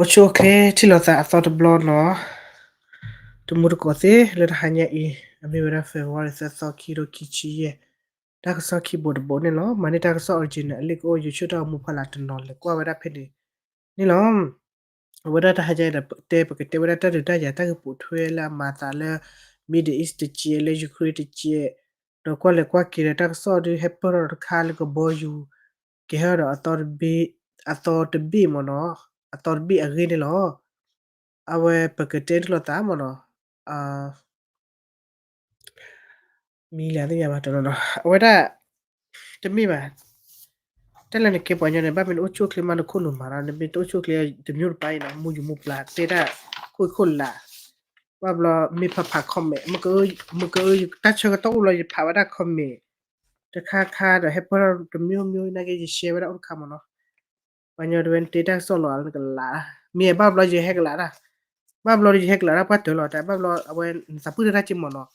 အိၣ်ဆူၣ်အိၣ်ချ့ထံၣ်လိာ်သးအသီတဘျီနီၤ, တမူတကိးသ့ၣ် လၢတဟါညါအံၤ အမ့ၢ်ဝဲဒၣ် February သၢသီ ခံကထိခံဆံယဲၢ်, တၢ်ကစီၣ်ခံဘိတဘိန့ၣ်လီၤ. မၤန့ၢ်တၢ်ကစီၣ် original အလံာ်ကအိၣ် YouTube တၢ်ဂီၤမူဖီလာ်တနီၤ လဲၤကွၢ်ဝဲဒၣ်ဖဲန့ၣ်န့ၣ်လီၤ. အဝဲဒၣ်တဟါညါအံၤဒီး တဲပကတဲဝဲဒၣ်တၢ်ဒုးတၢ်ယၤ တၢ်ဂ့ၢ်ပိာ်ထွဲလၢအမၤသးလၢ Middle East တကဲး လၢ Ukraine တကဲး, ဒီးကွၢ်လဲၤကွၢ်က့ၤဒီး တၢ်ကစီၣ်ဒုးဟဲပၢၢ်ထီၣ်တခါလၢကဘီယူၤ ကဟဲထီၣ်ဒီး အသီတဘ့ၣ်မ့ၢ်နီၤ, အသီတဘ့ၣ်အဂ့ၢ်န့ၣ်လီၤ. အဝဲပကတဲထံၣ်လိာ်သးမ့ၢ်နီၤ, မံၤလၢသ့ၣ်ညါဘၣ်တနီၤနီၤ အဝဲဒၣ် တမ့ၢ်ဘၣ်, တၢ်လၢနကဲပှၤကညီန့ၣ် ဘၣ်မ့ၢ်နအိၣ်ဆူၣ်အိၣ်ချ့မး နခိၣ်နူာ်မးဒီး နမ့ၢ်တအိၣ်ဆူၣ်အိၣ်ချ့ တမံၤတပၤအံၤနီၤ မူယူၤမူပျၢ် တဲတၢ်ခိၣ်ခိၣ်လၢ် ဘၣ်ဘျီမ့ၢ်ဖးဖး comment မ့ၢ်က တၢ်ဆၢကတီၢ်အိၣ်လီၤ ယဖးဝဲဒၣ် comment တခါခါဒီး ဟဲပၢၢ်ထီၣ်တမံၤမံၤနာ်က့ ယ share ဝဲဒၣ်အိၣ်တခါမ့ၢ်နီၤ. ပှၤကညီတဝဲနတဲတၢ်ကစီၣ်လီၤနကလး, မ့ၢ်ဘၣ်ဘျီယဟဲကလးတၢ်, ဘၣ်ဘျီဒီးယဟဲကလးတၢ် ပှၢ်တၢၢ်လီၤတၢ် ဘၣ်ဘျီအဝဲနသးပှၢ်တၢ်တၢ်က့မ့ၢ်နီၤ.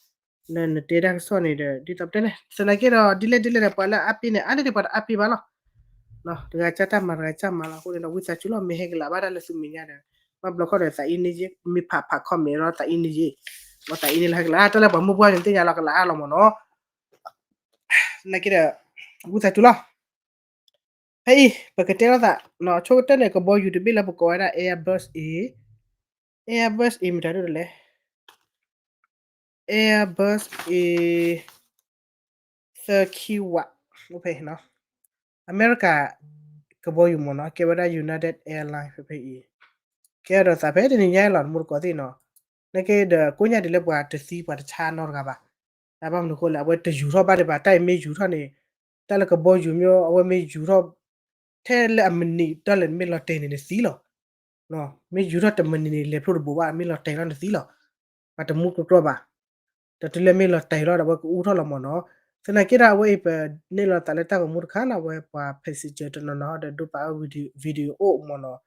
လၢနတဲတၢ်ကစီၣ်န့ၣ်ဒီး ဒ်သိးပတဲန့ၣ် သနာ်က့ဒီး ဒ်လဲၣ်ဒ်လဲၣ်ဒီး ပှၤလၢအအါပ့ၤန့ၣ် အါန့ၢ်ဒံးပှၤတအါပ့ၤဘၣ်လီၤ. တဂၤကၢ်တၢ်မၤ တဂၤကၢ်မၤလီၤ. အဃိန့ၣ်ဒီး ဝံသးစူၤလီၤ မ့ၢ်ဟဲကလးဘၣ်တၢ်လၢသုမဲာ်ညါဒီး ဘၣ်ဘျီခီဒီး သးအံၤန့ၣ်ယ့ မ့ၢ်ဖးဖး comment ဒီး သးအံၤန့ၣ်ယ့ သးအံၤန့ၣ်လၢဟဲကလး တၢ်လၢပှၤမုၢ်ပှၢ်န့ၣ် သ့ၣ်ညါလီၤကလးအါလီၤမ့ၢ်နီၤ. သနာ်က့ဒီး ဝံသးစူၤလီၤ. ဖဲအံၤ ပကတဲလိာ်သး ဆိကတၢၢ်န့ၣ် ကဘီယူၤတဘ့ၣ်လၢပကိးဝဲဒၣ် Airbus A, Airbus A မတၤဒိၣ်တလဲၣ် Airbus A သၢခံဝး ဖဲ အမဲရကၤ ကဘီယူၤမ့ၢ်နီၤ ကဲဝဲဒၣ် United Airlines ဖဲဖဲအံၤ ကဲဒီးသးဖဲတနံၤညါလီၤ တမူတကိးသ့ၣ်နီၤ. နက့ဒီးကိးညါဒ်လၢပှၤတသံပှၤတဆါနီတဂၤဘၣ်. တၢ်ဘၣ်မနုၤအဃိလဲၣ် အဝဲတယူၤထီၣ်ဘၣ်ဒံးဘၣ် တၢ်အံၤမ့ၢ်ယူၤထီၣ်န့ၣ် တၢ်လၢကဘီယူၤမ့ၢ် အဝဲမ့ၢ်ယူၤထီၣ် ထဲလၢအမံးနံးတၢ်လၢနမ့ၢ်လီၤတဲာ်န့ၣ်နသံလီၤ. မ့ၢ်ယူၤထီၣ်တမံးနံးန့ၣ် လဲၤဖျိတဘိးဘၣ် မ့ၢ်လီၤတဲာ်လီၤနသံလီၤ. ပှၤတမူကြီကြီဘၣ်. ဒီးတုၤလၢမ့ၢ်လီၤတဲာ်လီၤဒီး အဝဲကအိၣ်ထီၣ်လီၤမ့ၢ်နီၤ. သနာ်က့ဒီးအဝဲအံၤ ပန့ၢ်လိာ်သးလၢတၢ်ဂီၤမူတခါနီၤ အဝဲပှၤ passenger တနီၤနီၤဒီး ဒိးပာ်အီၤ video အိၣ်မ့ၢ်နီၤ.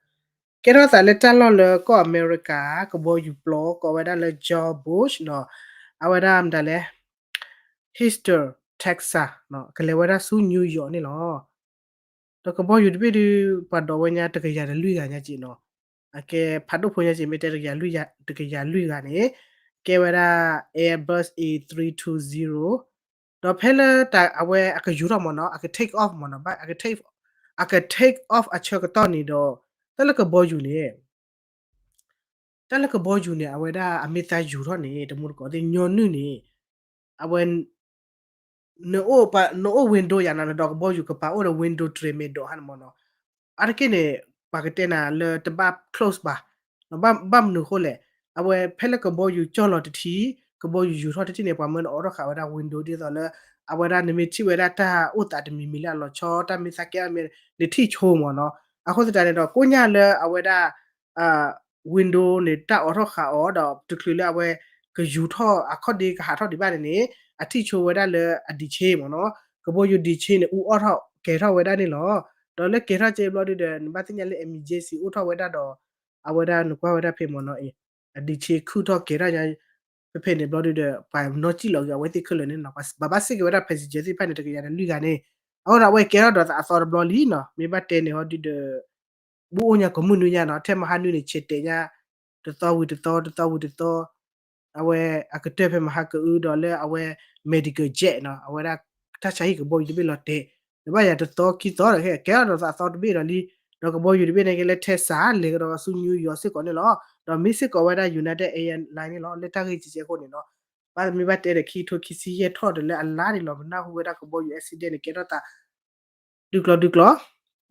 ကဲထီၣ်သးလၢတၢ်လီၢ်လၢကီၢ်အမဲရကၤ ကဘီယူၤပျီ ကိးဝဲဒၣ်လၢ George Bush နီၤ. အဝဲဒၣ်မတၤလဲၣ် Houston Texas နီၤ ကလဲၤဝဲဒၣ်ဆူ New York န့ၣ်လီၤ. ဒီးကဘီယူၤတဘ့ၣ်ဒုး ပှၤဒိးဝဲညါတကယၤဒီးလွံၢ်ဂၤညါက့နီၤ. အကဲဖးဒိၣ်ဖိညါက့ မ့ၢ်တဲတကယၤလွံၢ်ဂၤန့ၣ် ကဲဝဲဒၣ် Airbus A three two zero ဒီးဖဲလၢတၢ်အဝဲအကယူၤထီၣ်မ့ၢ်နီၤ အက take off မ့ၢ်နီၤ အက take off အဆၢကတီၢ်န့ၣ်ဒီး တၢ်လၢကဘီယူၤန့ၣ် တၢ်လၢကဘီယူၤန့ၣ် အဝဲဒၣ်အမ့ၢ်သးယူၤထီၣ်န့ၣ် တမူတကိးသ့ၣ်ညီနုၢ်န့ၣ် အဝဲ နအိၣ် window ယၤနီၤ နဒီးကဘီယူၤကပၤအိၣ်ဒီး window tray မ့ၢ်ဒိးဟါန့ၣ်မ့ၢ်နီၤ. အါတက့ၢ်န့ၣ် ပှၤကတဲနၤလၢတဘၣ် close ဘၣ်. ဘၣ်မနုၤအဃိလဲၣ် အဝဲဖဲလၢကဘီယူၤကၠီၢ်လီၤတထံၣ် ကဘီယူၤယူၤထီၣ်တထံၣ်န့ၣ် ပှၤမၢနအိးထီၣ်ဃာ်ဝဲဒၣ် window ဒ်သိးလၢ အဝဲဒၣ်နမ့ၢ်ထံၣ်ဝဲဒၣ်တၢ်အိၣ်သးတမံၤမံၤလၢအလီၤဆီ တၢ်မ့ၢ်သးကဲအီၤမ့ၢ် နထံၣ်ဆိမ့ၢ်နီၤ. အဃိသတးန့ၣ်ဒီး ကိးညါလၢအဝဲဒၣ် window န့ၣ် တၢ်အိးထီၣ်ဃာ်အီၤဒီး တချုးလၢအဝဲကယူၤထီၣ်အခီၣ်ဒ့ကဟးထီၣ်ဒံးဘၣ်န့ၣ်န့ၣ် အထံၣ်ဆိဝဲဒၣ်လၢအဒံးဆ့မ့ၢ်နီၤ. ကဘီယူၤဒံးဆ့န့ၣ် အူအီၣ်ထီၣ်ကဲၤထီၣ်ဝဲဒၣ်န့ၣ်လီၤ. ဒီးလၢကဲၤထီၣ်ကဲဘျီဒုဒီး နဘၣ်သ့ၣ်ညါလၢ emergency အိၣ်ထီၣ်ဝဲဒၣ်ဒီး အဝဲဒၣ်နကွၢ်ဝဲဒၣ်ဖဲမ့ၢ်နီၤ အဒံးဆ့ခုၣ်ထီၣ်ကဲၤထီၣ်ညါ ဖဲဖဲန့ၣ်ဘျီဒုဒီး ပှၤနီၣ်စံၣ်လီၤက့ၤအဝဲသ့ၣ်ခဲလၢာ်န့ၣ်နီၤ. ဘၣ်ဘၣ်စ့ၢ်ကီးဝဲဒၣ် passenger သ့ၣ်တဖၣ်န့ၣ် တကယၤဒီးလွံၢ်ဂၤန့ၣ် အဃိဒီးအဝဲကဲထီၣ်ဒီးသးအသီတဘျီလံနီၤ. မ့ၢ်ဘၣ်တဲန့ၣ်ဟီဒုဒီး ဘူးအိၣ်ညါကိးမုၢ်နွံညါနီၤ ထဲမဟါနွံန့ၣ် ဆဲးတဲာ်ညါ တသီဝံၤတသီ တသီဝံၤတသီ အဝဲအကတၢၢ်ဖဲမဟါကအုဒီးလၢအဝဲ medical jet နီၤ အဝဲဒၣ်တၢ်ဆါဟံၣ်ကဘီယူၤတဘ့ၣ်လီၤတဲာ် တဘၣ်ယၤတသီခံသီဒီး ကဲထီၣ်ဒီးသးအသီတဘ့ၣ်ဒီးလံ ဒီးကဘီယူၤတဘ့ၣ်န့ၣ်က့လၢ Texas လဲၤကဒီးဆူ New York စ့ၢ်ကီးန့ၣ်လီၤ. ဒီးမ့ၢ်စ့ၢ်ကီးဝဲဒၣ် United Airlines န့ၣ်လီၤ လၢတၢ်ဂ့ၢ်ကဲကဲအဃိန့ၣ်နီၤ. ဘၣ်မ့ၢ်ဘၣ်တဲဒီးခံကထိခံဆံယဲၢ်ထီၣ်ဒီးလၢအလါန့ၣ်လီၤ ပနၢ်ဟူဝဲဒၣ်ကဘီယူၤ accident န့ၣ် ကဲထီၣ်သး ဒုးကျီၤဒုးကျီၤ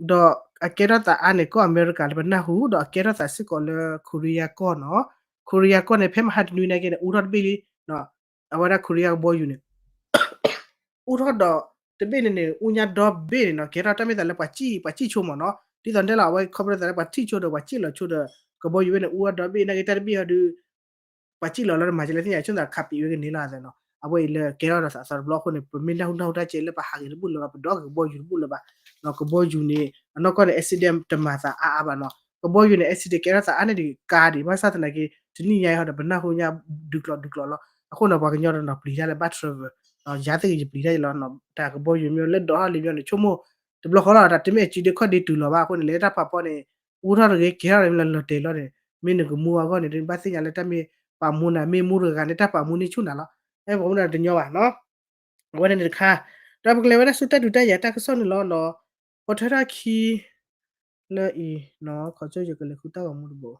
ဒီးအကဲထီၣ်သးအါန့ၣ် ကီၢ်အမဲရကၤလၢပနၢ်ဟူ ဒီးအကဲထီၣ်သးစ့ၢ်ကီးလၢ Korea ကီၢ်နီၤ. Korea ကီၢ်န့ၣ် ဖဲမဟါတနွံန့ၣ်က့န့ၣ် အူထီၣ်တဘ့ၣ်လံ အဝဲဒၣ် Korea ကဘီယူၤန့ၣ် အူထီၣ်ဒီးတဘ့ၣ်န့ၣ်န့ၣ် အူညါဒီဘ့ၣ်န့ၣ်နီၤ ကဲထီၣ်တၢ်မ့ၢ်သးလၢပှၤစံၣ် ပှၤစံၣ်ဆိမ့ၢ်နီၤ. ဒ်သိးတဲလီၤ အဝဲခီဖျိသးလၢပှၤစံၣ်ဆိဒီး ပှၤစံၣ်လီၤဆိဒီး ကဘီယူၤဝဲန့ၣ် အူထီၣ်ဒီဘ့ၣ် နာ်က့တၢ်တဘ့ၣ်ဟီဒုး ပှၤစံၣ်လီၤလၢတမၤကလဲၣ်သ့ၣ်ညါ ဆိသးခးပံာ်ဝဲကန့ၢ်လီၤသးနီၤ. အဝဲအံၤလၢကဲထီၣ်ဒီးသးအသီတဘျီအဃိန့ၣ် ပမ့ၢ်နၢ်ဟူနၢ်ဟူတၢ်ကဲလၢပဟးဂ့ၤတဘူၣ်လၢၤဘၣ် ပဒီက့ၤကဘီယူၤတဘူၣ်လၢၤဘၣ်. ကဘီယူၤန့ၣ် အနီၢ်ကီၢ်န့ၣ် accident တမၤသးအါအါဘၣ်နီၤ. ကဘီယူၤန့ၣ် accident ကဲထီၣ်သးအါန့ၢ်ဒံးကါဒံး ဘၣ်ဆၣ်သနာ်က့ တနံၣ်ညါအံၤဟီဒီး ပနၢ်ဟူညါဒုးကျီၤဒုးကျီၤလီၤ. အဃိန့ၣ် ပှၤကညီတနီၤပျံၤတၢ်လၢဘၣ် travel ယၤသ့ၣ်ဂ့ၤယပျံၤတၢ်ယလီၤ. တၢ်ကဘီယူၤမ့ၢ်လၢဒိးထီၣ်လံမ့ၢ်န့ၣ် ဆိကမိၣ် တဘျီဃီလီၤ တၢ်တမ့ၢ်အစုဒ့ခီၣ်ဒ့တုၤလီၤဘၣ်အဃိန့ၣ် လဲၤတၢ်ဖးဖီန့ၣ် အူထီၣ်တဂ့ၤ ကဲၤထီၣ်တဂ့ၤ မ့ၢ်လီၤတဲာ်လီၤန့ၣ် မ့ၢ်နကမူအဂီၢ်န့ၣ် ဘၣ်သ့ၣ်ညါလၢတၢ်မ့ၢ်ပာ်မူနၤ မ့ၢ်မူတဂၤဂၤန့ၣ် တၢ်ပာ်မူန့ၢ်ဆူၣ်နၤလီၤ. အဲ ပှၤမူနၤတညီဘၣ်နီၤ. အဝဲန့ၣ်တခါ ဒီးပကလဲၤဝဲဒၣ်ဆူတၢ်ဒုးတၢ်ယၤတၢ်ကစီၣ်န့ၣ်လီၤနီၤ. ပိာ်ထွဲထီၣ်ခံ လၢအံၤနီၤ ခီကၠိယကလဲၤဃုတၢ်ဂီၤမူတဘိ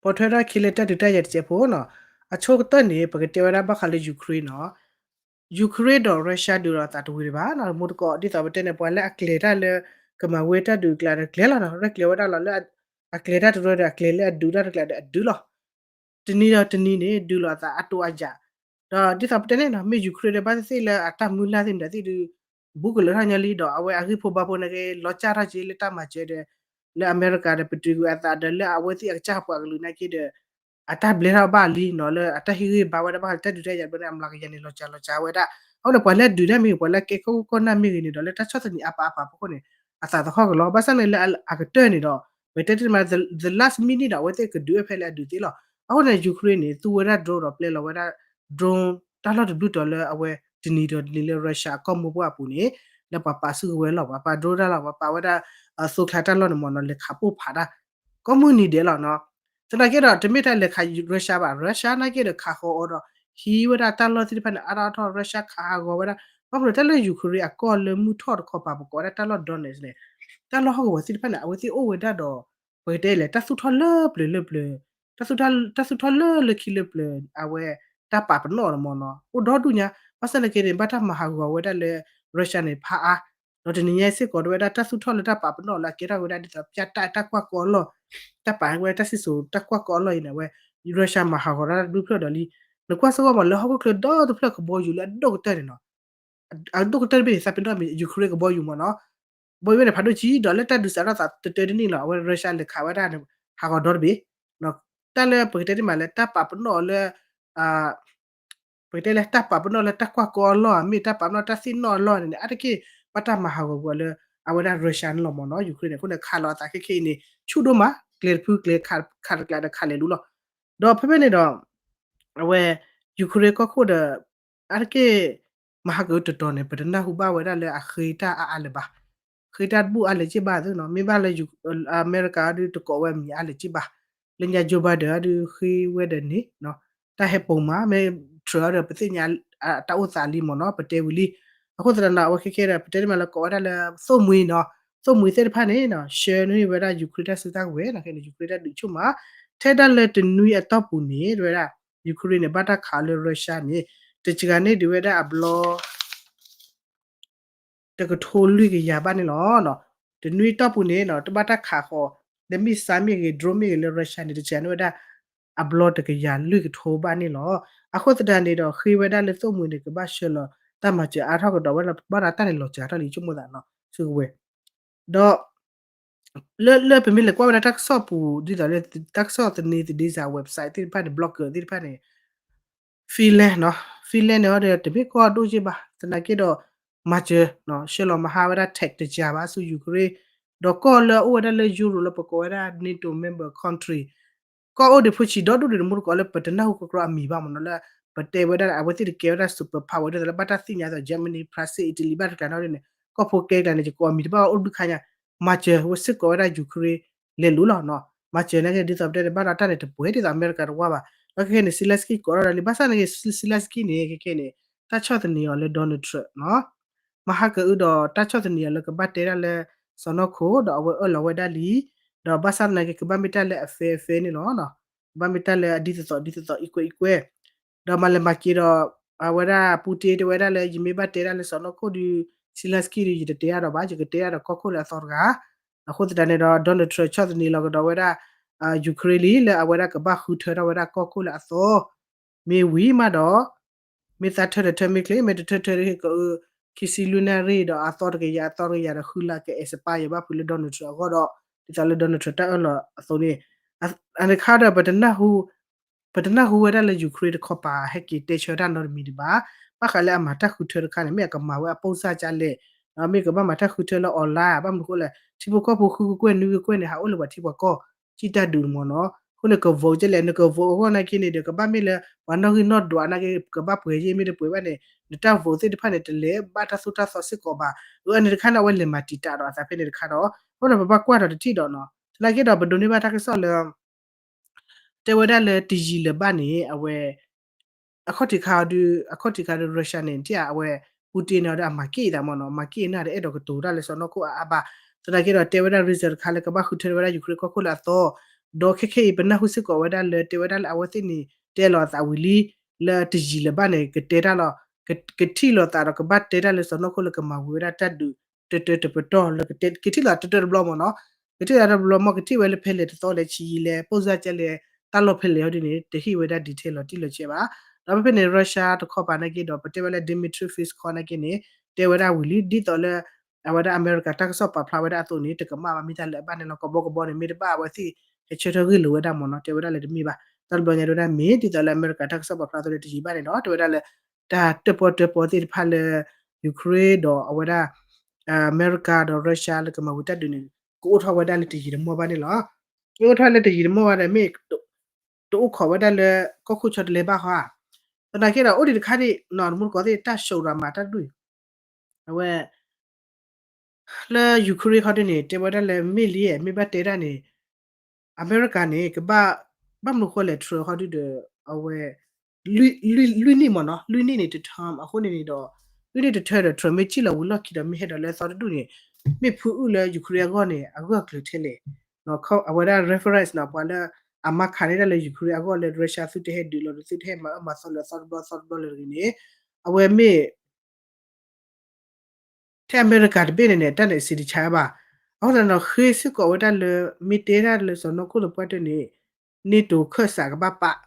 ပိာ်ထွဲထီၣ်ခံလၢတၢ်ဒုးတၢ်ယၤတစဲးဖိနီၤ. အဆိကတၢၢ်န့ၣ် ပကတဲဝဲဒၣ်ဘၣ်ဃးလၢ Ukraine နီၤ. Ukraine ဒီး Russia ဒုးလိာ်အသးတဝံၤဒံးဘၣ်နီၤ. မူတကိး ဒ်သိးပတဲန့ၣ် ပှၤလၢအကျဲၤတၢ်လၢ ကမၤဝဲတၢ်ဒုးကျးဒီးကျဲၤလီၤနီၤ. ရဲၣ်ကျဲၤဝဲဒၣ်လီၤလၢ အကျဲၤတၢ်တရၢဒီးအကျဲၤလၢအဒုးတၢ်တကျးဒီးအဒုးလီၤ. တနံၤဒီးတနံၤန့ၣ် ဒုးလိာ်အသးအတိၢ်အယၢ်, ဒီးဒ်သိးပတဲန့ၣ်နီၤ မ့ၢ် Ukraine ဒီးဘၣ်သ့ၣ်သ့ၣ်လၢအတၢ်မုၢ်လၢ်သ့ၣ်မတၤသ့ၣ်ဒုး ဘူးကလၢာ်ထီၣ်ညီလံ ဒီးအဝဲအဂံၢ်ဖိဘါဖိန့ၣ်က့ၤ လီၤကၢ်ထီၣ်က့ၤလၢတၢ်မၤစၢၤဒီး လၢအမဲရကၤဒီးပတုာ်ကွံာ်အသးဒီးလၢအဝဲသ့ၣ်အကစၢ်ပှၤကလုာ်နာ်က့ဒီး အတၢ်ဘျဲထီၣ်ဘၣ်လံနီၤ လၢအတၢ်ဟ့ၣ်ဂံၢ်ဘါဝဲဒၣ်ဘၣ်ဃးလၢတၢ်ဒုးတၢ်ယၤဘျီန့ၣ် အမျးကယၤန့ၣ် လီၤစှၤလီၤစှၤဝဲဒၣ်. အဃိန့ၣ် ပှၤလၢအဒုးတၢ်မ့ၢ်ဂ့ၤ ပှၤလၢအကဲခိၣ်ကီၢ်နၢ်မ့ၢ်ဂ့ၤန့ၣ်ဒီး လၢတၢ်ဆီၣ်သနံးအါပာ်အါပာ်ဖီခိၣ်န့ၣ် အသးသဟီၣ်ကလီၤ. ဘၣ်ဆၣ်န့ၣ်လၢအကတၢၢ်န့ၣ်ဒီး ပတဲတ့ၢ်မး the last minute ဒီး အဝဲသ့ၣ်ကဒုးအိၣ်ဖဲလၢအဒုးသ့လီၤ. အဃိန့ၣ် Ukraine န့ၣ် သူဝဲဒၣ် drone ဒီးပျဲလီၤဝဲဒၣ် drone တၢ်လီၢ်တဘျုးတီၤလၢအဝဲတနံၤဒီးတနံၤလၢ Russia အကီၢ်မိၢ်ပှၢ်အပူၤန့ၣ် လၢပှၤပာ်စုကဝဲၤလီၤ ပှၤပာ် drone တၢ်လီၢ် ပှၤပာ်ဝဲဒၣ် သိချာတၢ်လီၢ်န့ၣ်မ့ၢ်နီၤ လဲၤခးပိၢ်ဖးတၢ် ကိးမုၢ်နံၤဒဲးလီၤနီၤ. သနာ်က့ဒီး တမ့ၢ်တၢ်လဲၤခး Russia ဘၣ် Russia နာ်က့ဒီးခးဃီၤအီၤဒီး ဟံးဝဲဒၣ်တၢ်လီၢ်သ့ၣ်တဖၣ်န့ၣ် အါထီၣ်အါထီၣ် Russia ခးဟးဂီၤဝဲဒၣ် ဘၣ်မနုၤတၢ်လၢ Ukraine အကီၢ်လၢမုၢ်ထီၣ်တခီပၤ ပကိးဝဲဒၣ်တၢ်လီၢ် Donetsk န့ၣ် တၢ်လီၢ်ဟီၣ်ကဝီၤသ့ၣ်တဖၣ်န့ၣ် အဝဲသ့ၣ်အိၣ်ဝဲဒၣ်ဒီး ပကတဲလဲၣ် တၢ်သူၣ်ထီၣ်လၢပျၢၤလၢပျၢၤ တၢ်သူၣ်ထီၣ်လၢလၢခံလၢပျၢၤ အဝဲတၢ်ပာ်ပနီၣ်အီၤမ့ၢ်နီၤ အိၣ်ဒီဒူၣ်ညါ ဘၣ်ဆၣ်သနာ်က့န့ၣ် ဘၣ်တၢ်မၤဟးဂီၤဝဲဒၣ်လၢ Russia န့ၣ် ဖးအါ ဒီးတနံၤညါစ့ၢ်ကီး တဝဲဒၣ်တၢ်သူၣ်ထီၣ်လၢတၢ်ပာ်ပနီၣ်လၢအကဲထီၣ်ဝဲဒၣ်ဒ်သိး ပျၢ်တၢ်တၢ်ကွၢ်ကီအလီၢ် တၢ်ပာ်ဝဲတၢ်စံၣ်စိၤတၢ်ကွၢ်ကီအလီၢ်အံၤန့ၣ် အဝဲ Russia မၤဟးဂီၤတၢ်တဘျုးဖျၢၣ်ဒီးလံ. နကွၢ်စ့ၢ်ကီးမးလၢဟီၣ်ခိၣ်ချၢဒီတဖျၢၣ်ကဘီယူၤလၢအဒိၣ်ကတၢၢ်န့ၣ်နီၤ အဒိၣ်ကတၢၢ်တဘ့ၣ်န့ၣ် သးပ့ၤနီၣ်မ့ၢ် Ukraine ကဘီယူၤမ့ၢ်နီၤ ကဘီယူၤဝဲန့ၣ် ဖးဒိၣ်ကံဒီးလၢတၢ်ဒုးစးထီၣ်သးတတၢတနံၣ်လီၤ အဝဲ Russia လဲၤခးဝဲဒၣ်န့ၣ် ဟးဂီၤဒီတဘ့ၣ် တၢ်လၢပကတဲတ့ၢ်မးလၢတၢ်ပာ်ပနီၣ်လၢ ပကတဲလၢတၢ်ပာ်ပနီၣ်လၢတၢ်ကွၢ်ကီအလီၢ် မ့ၢ်တၢ်ပာ်ပနီၣ်တၢ်သ့ၣ်နီၣ်အလီၢ်န့ၣ် အါတက့ၢ် ဘၣ်တၢ်မၤဟးဂီၤကွံာ်လၢ အဝဲဒၣ် Russia န့ၣ်လီၤမ့ၢ်နီၤ Ukraine န့ၣ် အဃိန့ၣ် ခးလီၤအသးခဲခဲအံၤန့ၣ် ဆူၣ်ဒိၣ်မး ကျဲတဖုကျဲ ခးတကျးဒီးခးလဲၤလူလီၤ. ဒီးဖဲဖဲန့ၣ်ဒီး အဝဲ Ukraine ကီၢ်ခိၣ်ဒီး အါတက့ၢ် မဟါကတတီၤန့ၣ် ပတနၢ်ဟူဘၣ်ဝဲဒၣ်လၢအဃ့တၢ်အါအါလၢၤဘၣ်. ဃ့တၢ်တဘူၣ်အါလၢၤက့ၢ်ဘၣ်သ့နီၤ မ့ၢ်ဘၣ်လၢ အမဲရကၤဒုးတကိးဝဲအမံၤအါလၢၤက့ၢ်ဘၣ်. လၢညါ Joe Biden ဒုးဃ့ဝဲဒီးန့ၣ် တၢ်ဟဲပိာ်မး မ့ၢ် Trump ဒီး ပသ့ၣ်ညါ တၢ်အိၣ်သးလံမ့ၢ်နီၤ ပတဲဝံၤလံ. အဃိသတးဒီး အဝဲခဲခဲဒီး ပတဲတ့ၢ်မးလၢကိးဝဲဒၣ်လၢ သိၣ်မှံနီၤ သိၣ်မှံသ့ၣ်တဖၣ်န့ၣ်နီၤ ဆှၢန့ၢ်ဝဲဒၣ် Ukraine တၢ်စုတၢ်ကဝဲၤ နာ်က့န့ၣ် Ukraine တၢ်ဒုးဆူၣ်မး ထဲဒၣ်လၢတနွံအတီၢ်ပူၤန့ၣ် တဝဲဒၣ် Ukraine န့ၣ် ဘၣ်တၢ်ခးလၢ Russia န့ၣ် တစှၤန့ၢ်ဒံးဝဲဒၣ်အဘျီ တကထိလွံၢ်ကယၤဘၣ်န့ၣ်လီၤ. တနွံတီၢ်ပူၤန့ၣ် တဘၣ်တၢ်ခးဃီၤ လၢ missile မ့ၢ်ဂ့ၤ drone မ့ၢ်ဂ့ၤလၢ Russia န့ၣ် တစှၤန့ၢ်ဝဲဒၣ် အဘျီတကယၤလွံၢ်ကထိဘၣ်န့ၣ်လီၤ. အဃိသတးန့ၣ်ဒီး ဃ့ဝဲဒၣ်လၢသိၣ်မှံန့ၣ် ကဘၣ်ဆှၢလီၤတၢ်မၤစၢၤအါထီၣ်ကဒီးဝဲလီၤ ဘၣ်ဒီးတၢ်န့ၣ်လီၤစှၤထီၣ်လံ ဆိကမိၣ်သးနီၤ စုကဝဲၤ ဒီး လၢ လၢပမ့ၢ်လဲၤကွၢ်ဝဲဒၣ်တၢ်ကစီၣ်ပူၤ ဒ်သိးလၢ တၢ်ကစီၣ်သန့သဒ့စး website သ့ၣ်တဖၣ်န့ၣ် blogger သ့ၣ်တဖၣ်န့ၣ် Finland နီၤ Finland န့ၣ်ဒီး တမ့ၢ်ကီၢ်ဒိၣ်က့ၢ်ဘၣ် သနာ်က့ဒီး မၤစၢၤ ဆှၢလီၤမဟါဝဲဒၣ် tank တစှၤဘၣ်ဆူ Ukraine ဒီးကီၢ်လၢအအိၣ်ဝဲဒၣ်လၢ Europe လၢပကိးဝဲဒၣ် NATO member country ကီၢ်အိၣ်ဒံးဖိဆံးဒီဒူၣ်ဒံးန့ၣ် မ့ၢ်တကိးလၢပတနၢ်ဟူကီကီအမံၤဘၣ်မ့ၢ်နီၤ လၢပတဲဝဲဒၣ် အဝဲသ့ၣ်တကဲဝဲဒၣ် superpower ဒ်သိးလၢဘၣ်တၢ်သ့ၣ်ညါသိး Germany France Italy ဘၣ်တကျါန့ၣ်န့ၣ် ကီၢ်ဖိကဲကျါန့ၣ် ယကိးအမံၤတဘၣ်အိၣ်ဘျုးခါညါ မၤစၢၤဝဲစ့ၢ်ကီးဝဲဒၣ် Ukraine လဲၤလူၤလီၤနီၤ မၤစၢၤနာ်က့ ဒ်သိးပတဲန့ၣ် ဘၣ်ဒီးတၢ်န့ၣ်တပှဲၤဒ်သိးအမဲရကၤတဝါဘၣ် ဒီးခဲခဲန့ၣ် Zelensky ကိးထီၣ်ဒီးလံ ဘၣ်ဆၣ်နာ်က့ Zelensky န့ၣ် ခဲခဲန့ၣ် တၢ်ဆီၣ်သနံးအီၤလၢ Donald Trump နီၤ မဟါကအုဒီးတၢ်ဆီၣ်သနံးအီၤလၢကဘၣ်တဲဒၣ်လၢ စီၤနီၢ်ခိၣ် ဒီးအဝဲအၢၣ်လီၤဝဲဒၣ်လံ ဒီးဘၣ်ဆၣ်သနာ်က့ ကဘၣ်မ့ၢ်တၢ်လၢအ fair fair န့ၣ်လီၤ ကဘၣ်မ့ၢ်တၢ်လၢအဒ်သိးသိးဒ်သိးသိး equal equal ဒီးမၤလဲၤမၤက့ၤဒီး အဝဲဒၣ် Putin တဲဝဲဒၣ်လၢ ယမ့ၢ်ဘၣ်တဲဒၣ်လၢစီၤနီၢ်ခိၣ်ဒီး Zelensky ဒီး ယတတဲအါဒီးဘၣ် ယကတဲအါဒီးကီၢ်ခိၣ်လၢအသီတဂၤ အဃိသတးန့ၣ်ဒီး Donald Trump ဆီၣ်သနံးလီၤကဒီးဝဲဒၣ် Ukraine လံ လၢအဝဲဒၣ်ကဘၣ်ဃုထၢထီၣ်ဝဲဒၣ်ကီၢ်ခိၣ်လၢအသီ မ့ၢ်ဝံၤမးဒီး မ့ၢ်သးထၢဒီးထၢမ့ၢ်ချ့ မ့ၢ်တထၢထၢဒီး ကအၢခံဆံလွံၢ်နၣ်ရံၣ်ဒီးအသီတကယၤအသီတကယၤဒီးဃုလါက expire ဘၣ်ဖုးလၢ Donald Trump အဂီၢ်ဒီး ဒ်သိးလၢ Donald Trump တၢ်အၢၣ်လီၤအသိးန့ၣ် အန့ၣ်ခါဒီး ပတနၢ်ဟူဝဲဒၣ်လၢ Ukraine တခီပၤ ဟဲက့ၤတဲဆၢတၢ်နီတမံၤဒံးဘၣ် ဘၣ်ဃးလၢအမၤတၢ်ဃုထၢတခါန့ၣ် မ့ၢ်အကမၤဝဲအပိၢ်စၢ်ကလဲၣ် မ့ၢ်ကဘၣ်မၤတၢ်ဃုထၢလၢ online ဘၣ်မနုၤဃိလဲၣ် ထံဖိကီၢ်ဖိဃုကကွဲၢ်နွံကကွဲၢ်န့ၣ် ဟးအိၣ်လၢပှၤထံပှၤကီၢ် စံၣ်တၢ်ဒုးမ့ၢ်နီၤ အဃိန့ၣ် က vote ကဲလဲၣ် နက vote အဂီၢ်နာ်က့န့ၣ်ဒီး ကဘၣ်မ့ၢ်လၢ ပှၤနီၣ်ဂံၢ်နီၣ်ဒွးနာ်က့ ကဘၣ်ပှဲၤယ့ၢ်မ့ၢ်တပှဲၤဘၣ်န့ၣ် နတၢ် vote သ့ၣ်တဖၣ်န့ၣ် တလဲၤဘၣ်တၢ်သိၣ်တၢ်သီစ့ၢ်ကီးဘၣ်. အန့ၣ်တခါန့ၣ် အဝဲလဲၤမၤတံာ်တာ်ဒီးအသးဖဲန့ၣ်တခါဒီး အဃိန့ၣ် ပဘၣ်ကွၢ်ဒီးတထံၣ်ဒီးနီၤ သနာ်က့ဒီး ပဒိးန့ၢ်ဘၣ်တၢ်ကစီၣ်လၢ တဲဝဲဒၣ်လၢတယံာ်လၢၤဘၣ်န့ၣ် အဝဲ အခီၣ်ထံးခါအီၤဒုး အခီၣ်ထံးခါဒီး Russia န့ၣ် တၢ်အဝဲ Putin န့ၣ်ဒီး အမၤက့ၣ်အသးမ့ၢ်နီၤ မၤက့ၣ်အသးဒီး အဲၣ်ဒိးကတိၤတၢ်လၢစီၤနီၢ်ခိၣ်အါအါဘၣ်. သနာ်က့ဒီး တဲဝဲဒၣ် reason တခါလၢကဘၣ်ဃုထၢဝဲဒၣ် Ukraine ကီၢ်ခိၣ်လၢအသီ ဒီးခဲခဲအံၤ ပနၢ်ဟူစ့ၢ်ကီးဝဲဒၣ်လၢ တဲဝဲဒၣ်လၢအဝဲသ့ၣ်န့ၣ် တဲလီၤအသးဝံၤလံ လၢတယံာ်လၢၤဘၣ်န့ၣ် ကတဲတၢ်လီၤ ကထံၣ်လိာ်သးဒီး ကဘၣ်တဲတၢ်လၢစီၤနီၢ်ခိၣ်လၢကမၤဝံၤဝဲဒၣ်တၢ်ဒုး တတၢတပတီၢ်လၢ ကထံၣ်လိာ်သးတတၢတဘျီမ့ၢ်နီၤ ကထံၣ်လိာ်သးတဘျီမ့ၢ် ကထံၣ်ဝဲလၢဖဲလဲၣ်တသီလဲၣ်ဆံးယံာ်လဲၣ် ပိၢ်စၢ်ကဲလဲၣ် တၢ်လီၢ်ဖဲလဲၣ်ဟီဒ်န့ၣ် တဟ့ၣ်ဝဲဒၣ် detail လီၤတံၢ်လီၤဆဲးဘၣ်. ဒီးဖဲဖဲန့ၣ် Russia တခီပၤနာ်က့ဒီး ပတဲဝဲလၢ Dmitry Peskov နာ်က့န့ၣ် တဲဝဲဒၣ်ဝံၤလံ ဒ်သိးလၢ အဝဲဒၣ်အမဲရကၤတၢ်ကစီၣ်ပာ်ဖျါဝဲဒၣ်အသိးန့ၣ် တကမၣ်ဘၣ်မ့ၢ်တၢ်လၢအဘၣ်န့ၣ်လီၤ ကဘီကဘီန့ၣ် မ့ၢ်တဘၣ်အဝဲသ့ၣ် ဟဲဆၢထၢၣ်ဂ့ၢ်လိာ်ဝဲဒၣ်မ့ၢ်နီၤ တဲဝဲဒၣ်လၢတမ့ၢ်ဘၣ်. တၢ်တဘျီညါတဲဝဲဒၣ်မ့ၢ် ဒ်သိးလၢအမဲရကၤတၢ်ကစီၣ်ပာ်ဖျါအသိးလၢတယံာ်ဘၣ်န့ၣ်ဒီး တဲဝဲဒၣ်လၢ တၢ်တၢၣ်ပီၣ်တၢၣ်ပီသ့ၣ်တဖၣ်လၢ Ukraine ဒီးအဝဲဒၣ် အမဲရကၤဒီး Russia လၢကမၤဝံၤတၢ်ဒုးန့ၣ် ကအိၣ်ထီၣ်ဝဲဒၣ်လၢတယံာ်တမီၢ်ဘၣ်န့ၣ်လီၤ. ကအိၣ်ထီၣ်လၢတယံာ်တမီၢ်ဘၣ်ဒီး မ့ၢ်တအိၣ်ခိးဝဲဒၣ်လၢကီၢ်ခိၣ်ဆီတလဲဘၣ်ဃီဧါ. သနာ်က့ဒီး အိၣ်ဒံးတခါဒံး နီၢ်တမူတကိးသ့ၣ် တၢ် show drama တၢ်ဒုး အဝဲ လၢ Ukraine ခီဒ်န့ၣ် တဲဝဲဒၣ်လၢမ့ၢ်လံ မ့ၢ်ဘၣ်တဲဒၣ်န့ၣ် အမဲရကၤန့ၣ် ကဘၣ် ဘၣ်မနုၤဃိလဲၣ် Trump ခီဒုဒီး အဝဲ လွံၢ်နံၣ်မ့ၢ်နီၤ လွံၢ်နံၣ်န့ၣ် တ term အဃိန့ၣ်န့ၣ်ဒီး လွံၢ်နံၣ်တ term ဒီး Trump မ့ၢ်ထံၣ်လီၤဝံၤလီၢ်ခံဒီး မ့ၢ်ဟဲဒီးလၢသီတဒူၣ်န့ၣ် မ့ၢ်ဖုအုၣ်လၢ Ukraine အဂီၢ်န့ၣ် အဂၢၢ်အကျၢၤထဲလဲၣ် အဝဲဒၣ် reference နီၤ ပှၤလၢအမၤခးန့ၢ်တၢ်လၢ Ukraine အဂီၢ်လၢ Russia သုတဟဲဒုးလီၤဒီး သုတဟဲမၤအၢမၤသီလၢသီတဘျီသီတဘျီလၢတဂ့ၤန့ၣ် အဝဲမ့ၢ် ထဲအမဲရကၤတဘ့ၣ်န့ၣ်န့ၣ် တၢ်န့ၣ်စံးတဆါဘၣ်. အဃိသတးဒီး ဃ့စ့ၢ်ကီးဝဲဒၣ်လၢ မ့ၢ်တဲဒၣ်လၢစီၤနီၢ်ခိၣ်လၢပှၢ်တၢၢ်န့ၣ် NATO ခၢၣ်စးကဘၣ်ပာ်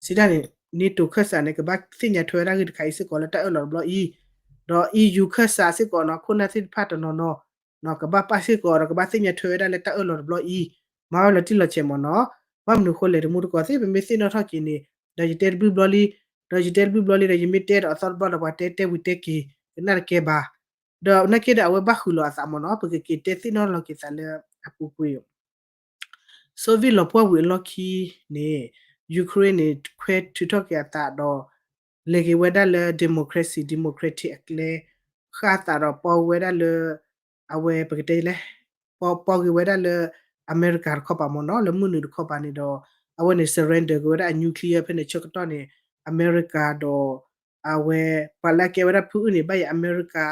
စံးတၢ်န့ၣ် NATO ခၢၣ်စးန့ၣ် ကဘၣ်သ့ၣ်ညါထွဲဝဲဒၣ်ဂ့ၢ်တခါအံၤစ့ၢ်ကီးလၢတၢ်အၢၣ်လီၤတဘျီအံၤ, ဒီး EU ခၢၣ်စးစ့ၢ်ကီးနီၤ ခိၣ်နၢ်သ့ၣ်တဖၣ်တနီၤနီၤ ကဘၣ်ပာ်စ့ၢ်ကီးဒီး ကဘၣ်သ့ၣ်ညါထွဲဝဲဒၣ်လၢတၢ်အၢၣ်လီၤတဘျီအံၤ, မၤဝဲလီၤတံၢ်လီၤဆဲးမ့ၢ်နီၤ. ဘၣ်မနုၤဃိလဲၣ်တမူတကိးသ့ၣ် ပမ့ၢ်သ့ၣ်နီၣ်ထီၣ်က့ၤန့ၣ် ဒီးယတဲတဘျုးဘျီလံ, ဒီးယတဲတဘျုးဘျီလံ ဒီးယမ့ၢ်တဲဒီးအသီတဘျီဒီး ပှၤတဲတဲဝံၤတဲက့ၤ ကနၣ်တကဲဘၣ်. ဒီးနာ်က့ဒီး အဝဲဘၣ်ဃုာ်လီၤအသးမ့ၢ်နီၤ ပကက့ၤတဲသ့ၣ်နီၣ်လီၤက့ၤသးလၢအပူၤကွံာ် Soviet လီၤပှီၢ်ဝံၤအလီၢ်ခံန့ၣ် Ukraine န့ၣ် ခွဲထုးထီၣ်က့ၤအသးဒီး လဲၤက့ၤဝဲဒၣ်လၢ democracy democratic အကျဲ ဃၣ်အသးဒီးပီၢ်ဝဲဒၣ်လၢ အဝဲပကတဲလဲၣ် ပီၢ်က့ၤဝဲဒၣ်လၢ အမဲရကၤတခီပၤမ့ၢ်နီၤ လၢမုၢ်နုာ်တခီပၤန့ၣ်ဒီး အဝဲန့ၣ် surrender က့ၤဝဲဒၣ်အ nuclear ဖဲန့ၣ်ဆၢကတီၢ်န့ၣ် အမဲရကၤဒီး အဝဲ ပှၤလၢအကဲဝဲဒၣ်ဖုအုၣ်န့ၣ် ဘၣ်ယၤအမဲရကၤ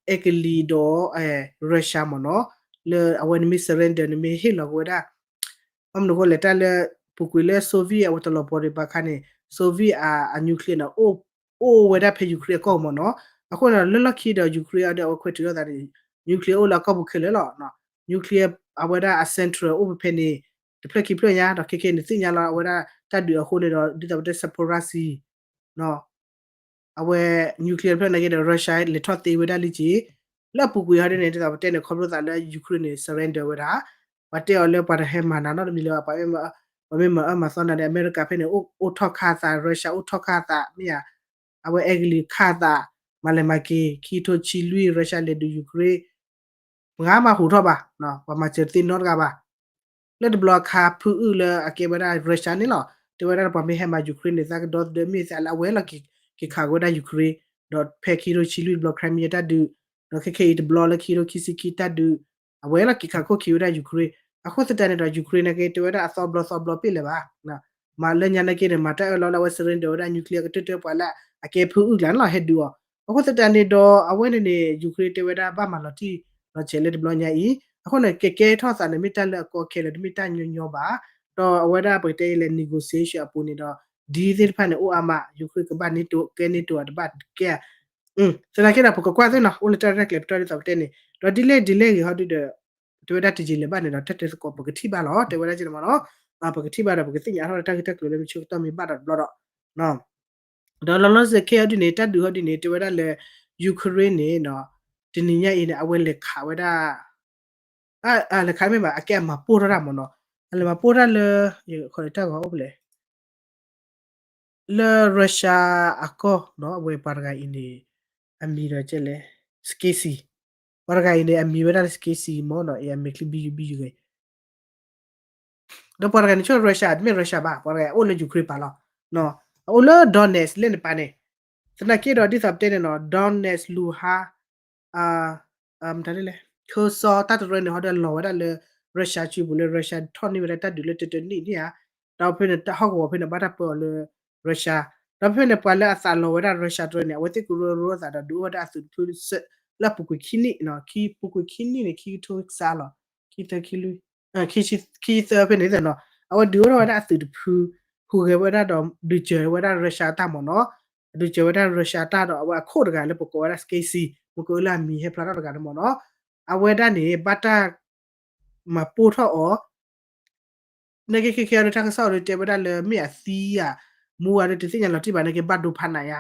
အဲကလံးဒီး Russia မ့ၢ်နီၤ လၢအဝဲန့ၣ်မ့ၢ် surrender န့ၣ်မ့ၢ်ဟ့ၣ်လီၤက့ၤဝဲဒၣ် ဘၣ်မနုၤအဃိလဲၣ် တၢ်လၢ ပူၤကွံာ်လၢ Soviet အဝဲတလီၤပှီၤဒံးဘၣ်အခါန့ၣ် Soviet အ nuclear န့ၣ် အိၣ်ဝဲဒၣ်ဖဲ Ukraine အကီၢ်မ့ၢ်နီၤ. အဃိန့ၣ်ဒီး လၢလီၢ်ခံဒီး Ukraine အဒၣ်အဝဲခွဲးထုးထီၣ်သးန့ၣ် nuclear အိၣ်လၢအကီၢ်ပူၤခဲလၢာ်လီၤ. nuclear အဝဲဒၣ်အ central အိၣ်ဖဲဖဲန့ၣ် တဖျၢၣ်ခံဖျၢၣ်ညါ ဒီးခဲခဲန့ၣ်သ့ၣ်ညါလီၤ အဝဲဒၣ်တၢ်ဒုးအဃိန့ၣ်ဒီး ဒ်သိးပတဲ Zaporizhzhia အဝဲ nuclear တဖျၢၣ်နာ်က့ဒီး Russia လဲၤထီၣ်သ့ဝဲဒၣ်လံက့ၤ လၢအပူၤကွံာ်ဟီဒ်န့ၣ် ဒ်သိးပတဲန့ၣ် ခီဖျိသးလၢ Ukraine န့ၣ် surrender ဝဲဒၣ် ပှၤတဲအီၤလၢပှၤတဟဲမၤနၤနီတမံၤလၢၤဘၣ် ပှၤမ့ၢ်မၤအၢမၤသီနၤဒီး အမဲရကၤဖဲန့ၣ် အိၣ်ထီၣ်ခါအသး Russia အိၣ်ထီၣ်ခါအသး မ့ၢ်ဧါ အဝဲအဲကလံးခါအသး မၤလဲၤမၤက့ၤ ခံကထိဆံလွံၢ် Russia လဲၤဒုး Ukraine ပှၤမၤဟူးထီၣ်ဘၣ် ပှၤမၤစၢၤတသ့နီတဂၤဘၣ် လၢတဘျီအခါ ဖုအုၣ်လၢအကဲဝဲဒၣ် Russia န့ၣ်လီၤ တဲဝဲဒၣ်ပှၤမ့ၢ်ဟဲမၤ Ukraine န့ၣ် သးကဒီသဒၢမ့ၢ်သးလၢအဝဲလီၤက့ၤခးက့ၤဝဲဒၣ် Ukraine ဒီးဖဲခံကထိဆံလွံၢ်တဘျီ Crimea တၢ်ဒုး ဒီးခဲခဲအံၤတဘျီလၢခံကထိခံဆံခံတၢ်ဒုး အဝဲလီၤက့ၤခးခိၣ်ခံဝဲဒၣ် Ukraine အဃိသတးန့ၣ်ဒီး Ukraine နာ်က့ တဲဝဲဒၣ်အသီဘျီသီဘျီပ့ၢ်လၢၤဘၣ် မၤလၢညါနာ်က့န့ၣ် မၤတၢ်အၢၣ်လီၤလၢအဝဲ surrender ဝဲဒၣ် nuclear ကတၢၢ်တၢၢ်ပှၤလၢအကဲဖုအုၣ်ကျါန့ၣ်လီၤ ဟဲဒုးအီၤ အဃိသတးန့ၣ်ဒီး အဝဲန့ၣ်န့ၣ် Ukraine တဲဝဲဒၣ်ဘၣ်မၤလီၤတံၢ်လီၤဆဲးလၢတဘျီညါအံၤ အဃိန့ၣ် ကကဲထီၣ်သးန့ၣ် မ့ၢ်တၢ်လၢအကီအခဲလၢာ် တမ့ၢ်တၢ်ညီညီဘၣ် ဒီးအဝဲဒၣ်ပကတဲအံၤလဲၣ် negotiation အပူၤန့ၣ်ဒီး deal သ့ၣ်တဖၣ်န့ၣ် အိၣ်အါမး Ukraine ကဘၣ် NATO ကဲ NATO အတဘၣ်ကဲ သနာ်က့ဒီး ပကကွၢ်သ့ၣ်နီၤ အိၣ်လၢတၢ်ရဲၣ်ကျဲၤပတီၢ်ဒ်သိးပတဲန့ၣ် ဒီးဒ်လဲၣ်ဒ်လဲၣ်ဂ့ၤဟီဒုဒီး တဲဝဲဒၣ်တယံာ်လၢၤဘၣ်န့ၣ်ဒီး တၢ်တဲသကိးပကထံၣ်ဘၣ်လီၤ တဲဝဲဒၣ်က့န့ၣ်မ့ၢ်နီၤ ပကထံၣ်ဘၣ်ဒီး ပကသ့ၣ်ညါထီၣ်လၢတၢ်ဂ့ၢ်တၢ်ကျိၤလၢမ့ၢ်ဆၢကတီၢ်မ့ၢ်ဘၣ်ဒီးတဘျီဒီး ဒီးလီၤလီၤဆဲးဆဲးခဲအံၤဒ်န့ၣ် တၢ်ဒုးဟီဒ်န့ၣ် တဲဝဲဒၣ်လၢ Ukraine န့ၣ် တနံၤညါအံၤန့ၣ် အဝဲလဲၤခးဝဲဒၣ် လဲၤခးမ့ၢ်ဘၣ် အကဲအမၤပိၢ်ထီၣ်တၢ်မ့ၢ်နီၤ အလဲၤမၤပိၢ်တၢ်လၢ ယခီတၢ်ဂီၤအိၣ်ဖဲလဲၣ် လၢ Russia အကီၢ်နီၤ အဝဲပှၤတဂၤအံၤန့ၣ် အမံၤဒီးကဲလဲၣ် Skasy ပှၤတဂၤအံၤန့ၣ် အမံၤဝဲဒၣ်လၢ Skasy မ့ၢ်နီၤ အမ့ၢ်ချံဘံယူၤဘံယူၤဂ့ၤ ဒီးပှၤတဂၤန့ၣ်ဆိ Russia တမ့ၢ် Russia ဘၣ်, ပှၤတဂၤအိၣ်လၢ Ukraine ပၤလီၤ. အအိၣ်လၢ Donetsk လၢန့ၣ်ပၤန့ၣ်, သနာ်က့ဒီးဒ်သိးပတဲန့ၣ်နီၤ Donetsk Luhansk မတၤလဲၣ် Kherson တၢ်တရၢန့ၣ် ဟီဒီးလီၤဝဲဒၣ်လၢ Russia စုပူၤလၢ Russia ထီၣ်န့ၢ်ဝဲဒၣ်တၢ်ဒုးလၢတတနံၣ်န့ၣ်ဧါ. ဒီးဖဲန့ၣ်ဟီၣ်ကဝီၤဖဲန့ၣ် ဘၣ်တၢ်ပၢအီၤလၢ Russia, ဒီးဖဲန့ၣ်ပှၤလၢအသးလီၤဝဲဒၣ် Russia တရၢန့ၣ် အဝဲသ့ၣ်ကရၢကရိအသးဒီးဒုးအိၣ်ဝဲဒၣ်အသုးတဖု လၢအပူၤကွံာ်ခံနံၣ်, ပူၤကွံာ်ခံနံၣ်န့ၣ် ခံကထိကစၢ်လီၤ, ခံသၢခံလွံၢ်, ခံသၢဖဲန့ၣ်နီၤ, အဝဲဒုးအိၣ်ထီၣ်ဝဲဒၣ်အသုးတဖု, ဟူးဂဲၤဝဲဒၣ်ဒီးဒုးစၢၤဝဲဒၣ် Russia တၢ်မ့ၢ်နီၤ, ဒုးစၢၤဝဲဒၣ် Russia တၢ်ဒီးအဝဲအခိၣ်တဂၤလၢပကိးဝဲဒၣ် Stasi မ့ၢ်ကအိၣ်လၢအမံၤဟဲဖျါထီၣ်တဂၤန့ၣ်မ့ၢ်နီၤ, အဝဲဒၣ်န့ၣ် ဘၣ်တၢ် မၤပိၢ်ထီၣ်အီၤ နာ်က့ခဲခဲအံၤဒီးတၢ်ကစီၣ်ဒီးတဲဝဲဒၣ်လၢမ့ၢ်အသံဧါ, မူဧါဒီးတသ့ၣ်ညါလီၤတံၢ်ဘၣ်, နာ်က့ဘၣ်ဒိဖးနးယါ,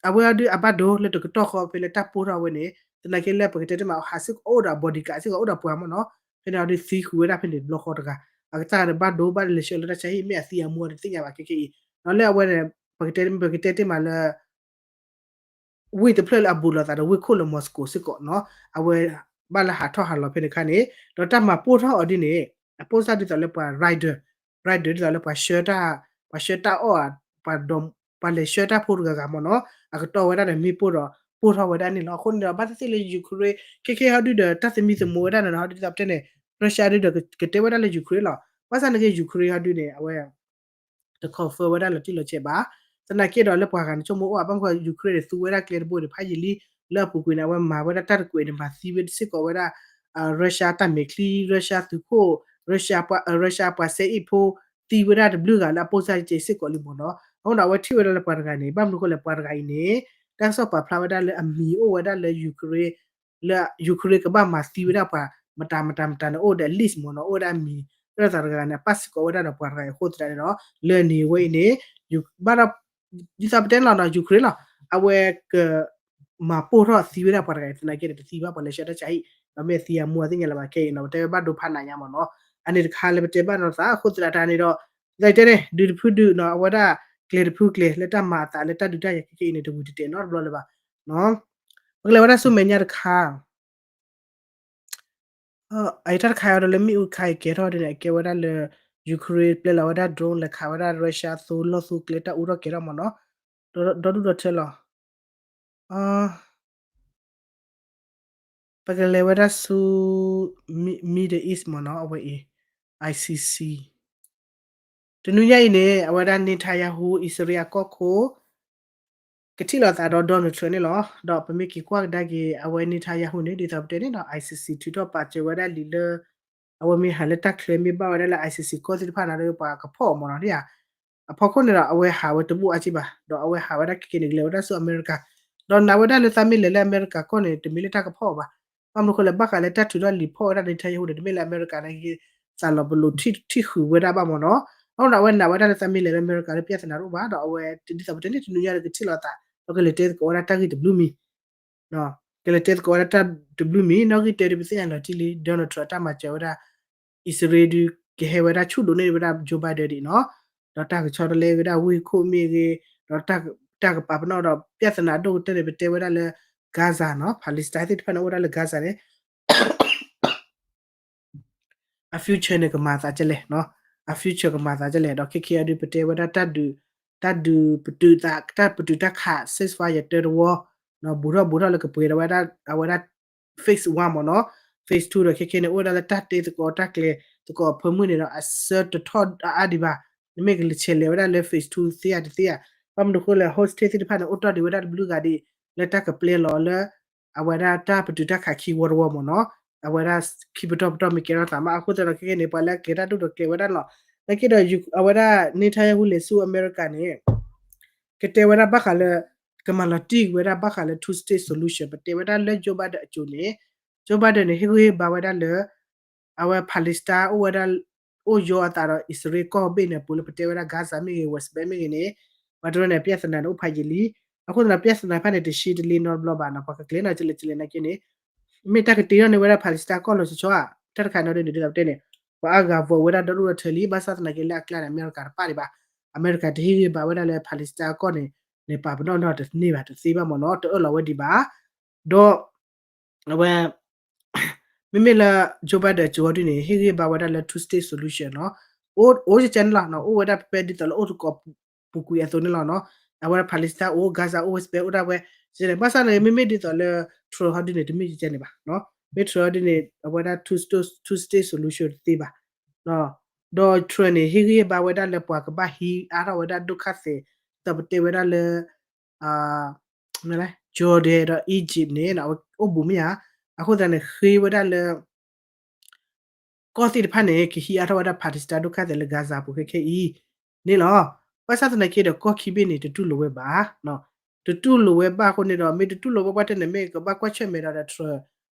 အဝဲအီၤဒုးအဘၣ်ဒိလၢတကတီၢ်ဃီဖဲလၢတၢ်ပိၢ်ထီၣ်ဝဲန့ၣ် သနာ်က့လၢပကတဲတ့ၢ်မး ဟးစ့ၢ်ကီးအိၣ်ဒီးအ bodyguard စ့ၢ်ကီးအိၣ်ဒီးပှၤမ့ၢ်နီၤ, ဖဲန့ၣ်အီၤဒုးသံဃုာ်ဝဲဒၣ်ဖဲန့ၣ်တဘျီဃီတဂၤ, အကစၢ်ဒီးဘၣ်ဒိဘၣ်လဲၤဆှၢလၢတၢ်ဆါဟံၣ် မ့ၢ်အသံအမူအီၤတသ့ၣ်ညါဘၣ်ခဲခဲအံၤ, ဒီးလၢအဝဲန့ၣ် ပကတဲတ့ၢ်မးလၢ ဝ့ၢ်တဖျၢၣ်လၢအဘူးလိာ်သးဒီးဝ့ၢ်ခိၣ်လၢ Moscow စ့ၢ်ကီးနီၤ, အဝဲဘၣ်လၢဟးထီၣ်ဟးလီၤဖဲန့ၣ်အခါန့ၣ်, ဒီးတၢ်မၤပိၢ်ထီၣ်အီၤဒ်န့ၣ် အပိၢ်စၢ်ဒ်သိးလၢပှၤ rider, rider ဒ်သိးလၢပှၤဆှၢတၢ်, ပှၤဆှၢတၢ်အီၣ်ဧါ, ပှၤလၢဆှၢတၢ်ဖိတဂၤဂၤမ့ၢ်နီၤ, အကတီၢ်ဝဲဒၣ်ဒီးမ့ၢ်ပိၢ်ဒီး ပိၢ်ထီၣ်ဝဲဒၣ်န့ၣ်လီၤ. အဃိန့ၣ်ဒီး ဘၣ်သ့ၣ်သ့ၣ်လၢ Ukraine ခဲခဲဟီဒုးဒီး တၢ်သမံသမိးဝဲဒၣ်န့ၣ်နီၤ, ဒ်သိးပတဲန့ၣ် Russia ဒုးဒီးကတဲဝဲဒၣ်လၢ Ukraine လီၤ. ဘၣ်ဆၣ်နာ်က့ Ukraine ဟီဒုးန့ၣ် အဝဲ တ confirm ဝဲဒၣ်လီၤတံၢ်လီၤဆဲးဘၣ်. သနာ်က့ဒီးလၢပှၤဂၤန့ၣ် ဆိကမိၣ်အိၣ်အါ ဘၣ်မနုၤဃိ Ukraine န့ၣ် သူဝဲဒၣ်ကျဲတဘိန့ၣ် ဖးယံာ်လံ, လၢအပူၤကွံာ်န့ၣ် အဝဲမၤဝဲဒၣ်တၢ်တကွဲးန့ၣ် မၤသံဝဲစ့ၢ်ကီးဝဲဒၣ် Russia တၢ်မဲာ်ချံ, Russia သုးခိၣ်, Russia ပှၤ, Russia ပှၤစဲအ့ၣ်ဖိ, သံဝဲဒၣ်တဘျုးဂၤလၢအပိၢ်စၢ်ကဲစ့ၢ်ကီးလံမ့ၢ်နီၤ. အဃိဒီး အဝဲထံၣ်ဝဲဒၣ်လၢပှၤတဂၤန့ၣ် ဘၣ်မနုၤဃိလဲၣ် ပှၤတဂၤအံၤန့ၣ် တၢ်ကစီၣ်ပာ်ဖျါဝဲဒၣ်လၢအမံၤအိၣ်ဝဲဒၣ်လၢ Ukraine လၢ Ukraine ကဘၣ်မၤသံဝဲဒၣ်ပှၤ မတၤမတၤမတၤန့ၣ် အိၣ်ဝဲဒၣ် list မ့ၢ်နီၤ, အိၣ်ဝဲဒၣ်အမံၤ လၢသးတဂၤန့ၣ် အပၣ်စ့ၢ်ကီးဝဲဒၣ်ဒီးပှၤတဂၤအံၤအဃိသတးန့ၣ်ဒီး လၢန့ၣ်ဝဲအံၤန့ၣ် ဘၣ်ဒီး ဒ်သိးပတဲန့ၣ်လီၤနီၤ Ukraine လီၤ, အဝဲက မၤပိၢ်ထီၣ်သံဝဲဒၣ်ပှၤတဂၤအံၤ သနာ်က့န့ၣ် တသံဘၣ်ပှၤလဲၤဆှၢတၢ်ဆါဟံၣ်, ဒီးမ့ၢ်အသံအမူအသ့ၣ်ညါလၢၤဘၣ်ခဲအံၤနီၤ ပတဲဝဲဘၣ်ဒိဖးနးညါမ့ၢ်နီၤ, အန့ၣ်တခါလၢပတဲဘၣ်နီၤသး အဃိသတးတၢ်န့ၣ်ဒီး သနာ်က့န့ၣ် ဒုးတဖုဒုးနီၤ အဝဲဒၣ်ကျဲတဖုကျဲ လၢတၢ်မၤအသးလၢတၢ်ဒုးတၢ်ယၤခဲခဲအံၤန့ၣ် တဝံၤတတဲာ်နီတဘျီလၢၤဘၣ်. ပကလဲၤဝဲဒၣ်ဆူမဲာ်ညါတခါ အတၢ်တခါအံၤဒီးလၢမ့ၣ်အူတခါအံၤကဲထီၣ်ဒ်န့ၣ် အကဲဝဲဒၣ်လၢ Ukraine ပျဲလီၤဝဲဒၣ် drone လဲၤခးဝဲဒၣ် Russia သိလီၢ်သိကျဲတၢ်အူထီၣ်ကဲထီၣ်မ့ၢ်နီၤ, ဒီဒူၣ်ဒီထၢလီၤ. ပကလဲၤဝဲဒၣ်ဆူ Middle East မ့ၢ်နီၤ အဝဲအံၤ ICC တနွံညါအံၤန့ၣ် အဝဲဒၣ် Netanyahu အံၣ်စရ့လးအကီၢ်ခိၣ် ကထံၣ်လိာ်သးဒီး Donald Trump န့ၣ်လီၤ. ဒီးပမ့ၢ်က့ၤကွၢ်ကဒါက့ၤ အဝဲ Netanyahu န့ၣ် ဒ်သိးပတဲန့ၣ်ဒီး ICC ထုးထီၣ်ပာ်စၢၤဝဲဒၣ်လံာ်လၢ အဝဲမ့ၢ်ဟးလၢတၢ်ချၢမ့ၢ်ဘၣ်ဝဲဒၣ်လၢ ICC ကီၢ်သ့ၣ်တဖၣ်န့ၣ်ဒီးပှၤကဖီၣ်အီၤမ့ၢ်နီၤ ဒ်ဧါ. အဖီခိၣ်န့ၣ်ဒီး အဝဲဟးဝဲတဘူၣ်အါက့ဘၣ်, ဒီးအဝဲဟးဝဲဒၣ်ခဲက့န့ၣ် ကလဲၤဝဲဒၣ်ဆူအမဲရကၤ, ဒီးနာ်ဝဲဒၣ်လၢသးမ့ၢ်လဲၤလၢအမဲရကၤကီၢ်န့ၣ် တမ့ၢ်လၢတၢ်ကဖီၣ်အီၤဘၣ်. ဘၣ်မနုၤအဃိလဲၣ် ဘၣ်ဃးလၢတၢ်ထုးထီၣ်လံာ်ဖီၣ်ဝဲဒၣ် Netanyahu န့ၣ် တမ့ၢ်လၢအမဲရကၤန့ၣ် သးလီၤပလိာ်ထံၣ်ဃုာ်ဝဲဒၣ်ဘၣ်မ့ၢ်နီၤ. အဃိဒီးအဝဲနာ်ဝဲဒၣ်လၢသးမ့ၢ်လဲၤလၢအမဲရကၤလၢ ပြဿနာတအိၣ်ဘၣ် ဒီးအဝဲဒ်သိးပတဲန့ၣ် တနွံညါဒီးကထံၣ်လိာ်သး ဒီးကလဲၤတဲသကိးဝဲဒၣ်တၢ်ဂ့ၢ်တဘျုးမံၤ ကလဲၤတဲသကိးဝဲဒၣ်တၢ်တဘျုးမံၤ နီၣ်ဂံၢ်တၢတပသ့ၣ်ညါလီၤတံၢ်လံ Donald Trump အတၢ်မၤစၢၤဝဲဒၣ် အံၣ်စရ့လးဒုး ကဟဲဝဲဒၣ်ဆူၣ်ဒိးန့ၢ်ဝဲဒၣ် Joe Biden ဒံးနီၤ, ဒီးတၢ်ကဆီတလဲဝဲဒၣ်ဝ့ၢ်ခိၣ်မ့ၢ်ဂ့ၤ, ဒီးတၢ်ကပာ်ပနီၣ်ဒီး ပြဿနာဒိၣ်ကတၢၢ်န့ၣ် ပတဲဝဲဒၣ်လၢ Gaza နီၤ Palestine သ့ၣ်တဖၣ်န့ၣ် အိၣ်ဝဲဒၣ်လၢ Gaza န့ၣ် အ future န့ၣ် ကမၤသးကလဲၣ်နီၤ, အ future ကမၤသးကလဲၣ် ဒီးခဲခဲအံၤဒုး ပတဲဝဲဒၣ်တၢ်ဒုး, တၢ်ဒုးပတုာ်သး တၢ်ပတုာ်တၢ်ခး ceasefire တၢတဝီ, ဘူးထီၣ်ဘူးထီၣ်လၢကပှဲၤဒီးဝဲဒၣ် အဝဲဒၣ် phase one မ့ၢ်နီၤ, phase two ဒီးခဲခဲန့ၣ် အိၣ်ဝဲဒၣ်လၢတၢ်တဲသကိးတၢ်ကျဲၤသကိးအဖၢမုၢ်န့ၣ်ဒီး အဆၢတထီၣ်အါအါဒံးဘၣ်, နမ့ၢ်ကဆဲးလဲၤဝဲဒၣ်လၢ phase two သ့ဧါတသ့ဧါ, ဘၣ်မနုၤအဃိလဲၣ် hostage သ့ၣ်တဖၣ်န့ၣ် အိၣ်တ့ၢ်ဒံးဝဲဒၣ်တဘျုးဂၤဒံး လၢတၢ်ကပျဲလီၤလၢ အဝဲဒၣ်တၢ်ပတုာ်တၢ်ခးခံဝီတဝီမ့ၢ်နီၤ, အဝဲဒၣ်ခံပတီၢ်ပတီၢ်မ့ၢ်ကဲထီၣ်သးမး အဃိသတးဒီးခဲခဲန့ၣ် ပှၤလၢအကျဲၤတၢ်ဒိၣ်ဒီးကျဲၤဝဲဒၣ်လီၤ, နာ်က့ဒီး အဝဲဒၣ် Netanyahu လဲၤဆူအမဲရကၤန့ၣ် ကတဲဝဲဒၣ်ဘၣ်ဃးလၢ ကမၤလီၤတံၢ်ဝဲဒၣ်ဘၣ်ဃးလၢ two state solution ပတဲဝဲဒၣ်လၢ Joe Biden အစိၤန့ၣ် Joe Biden န့ၣ် ဟ့ၣ်ဂံၢ်ဟ့ၣ်ဘါဝဲဒၣ်လၢ အဝဲ Palestine အိၣ်ဝဲဒၣ် အိၣ်ယီၤအသးဒီး အံၣ်စရ့လးကီၢ်ဘ့ၣ်န့ၣ် အပူၤလၢပတဲဝဲဒၣ် Gaza မ့ၢ်ဂ့ၤ West Bank မ့ၢ်ဂ့ၤန့ၣ် ပှၤတရၢန့ၣ် ပြဿနာန့ၣ် အိၣ်ဖးယံာ်လံ, အဃိသတးဒီး ပြဿနာတဖၣ်န့ၣ် တရှဲတလ့နီတဘျီဘၣ်နီၤ, ပှၤကကျဲၤနီၤကလဲၣ်ကလဲၣ်နာ်က့န့ၣ် မ့ၢ်တၢ်ကတ့ထီၣ်န့ၢ်ဝဲဒၣ် Palestine ကီၢ်လီၤဆီဆီဧါ, တၢ်တခါန့ၣ်ဒ်န့ၣ် ဒ်သိးပတဲန့ၣ် ပှၤအါဂၤ vote ဝဲဒၣ်ဒီဒူၣ်ဒီထၢလံ, ဘၣ်ဆၣ်သနာ်က့လၢအကျါန့ၣ် အမဲရကၤတပာ်ဒံးဘၣ်, အမဲရကၤတဟ့ၣ်ဂံၢ်ဘါဝဲဒၣ်လၢ Palestine ကီၢ်န့ၣ် န့ၣ်ပာ်ပနီၣ်နီတန့ၢ်ဘၣ် တသ့ဘၣ်မ့ၢ်နီၤ, တအၢၣ်လီၤဝဲဒံးဘၣ်, ဒီး အဝဲ မ့မ့ၢ်လၢ Joe Biden အစိၤအီၤဒ်န့ၣ် ဟ့ၣ်ဂံၢ်ဘါဝဲဒၣ်လၢ two state solution နီၤ, အိၣ်ကကဲန့ၣ်လီၤ. အိၣ်ဝဲဒၣ်ဖဲဒ်သိးလၢအိၣ်သကိးပူၤကွံာ်အသိးန့ၣ်လီၤနီၤ. အဝဲဒၣ် Palestine အိၣ် Gaza အိၣ် West Bank အိၣ်ဒၣ်ဝဲ, ဘၣ်ဆၣ်န့ၣ် မ့မ့ၢ်ဒ်သိးလၢ Trump ဟီဒုန့ၣ် တမ့ၢ်ကကဲန့ၣ်ဘၣ်. မ့ၢ် Trump ဟီဒုန့ၣ် အဝဲဒၣ် two state solution တသ့ဘၣ်. ဒီး Trump န့ၣ် ဟ့ၣ်ဂံၢ်ဟ့ၣ်ဘါဝဲဒၣ်လၢပှၤကဘၣ်ဟံးအါထီၣ်ဝဲဒၣ်ဒုက္ခသည်, ဒ်သိးပတဲဝဲဒၣ်လၢ Jordan ဒီး Egypt န့ၣ် အဝဲအိၣ်ဘူးမ့ၢ်ဧါ. အဃိသတးန့ၣ် ဃ့ဝဲဒၣ်လၢ ကီၢ်သ့ၣ်တဖၣ်န့ၣ် ကဟံးအါထီၣ်ဝဲဒၣ် Palestine ဒုက္ခသည်လၢ Gaza ပူၤခဲခဲအံၤန့ၣ်လီၤ. ဘၣ်ဆၣ်သနာ်က့ဒီး ကီၢ်ခံဘ့ၣ်န့ၣ် တတူၢ်လိာ်ဝဲဘၣ်. တတူၢ်လိာ်ဝဲဘၣ်အဃိန့ၣ်ဒီး မ့ၢ်တတူၢ်လိာ်ဝဲဘၣ်တဲန့ၣ် မ့ၢ်ကဘၣ်ကွၢ်ဆၢၣ်မဲာ်ဒီး Trump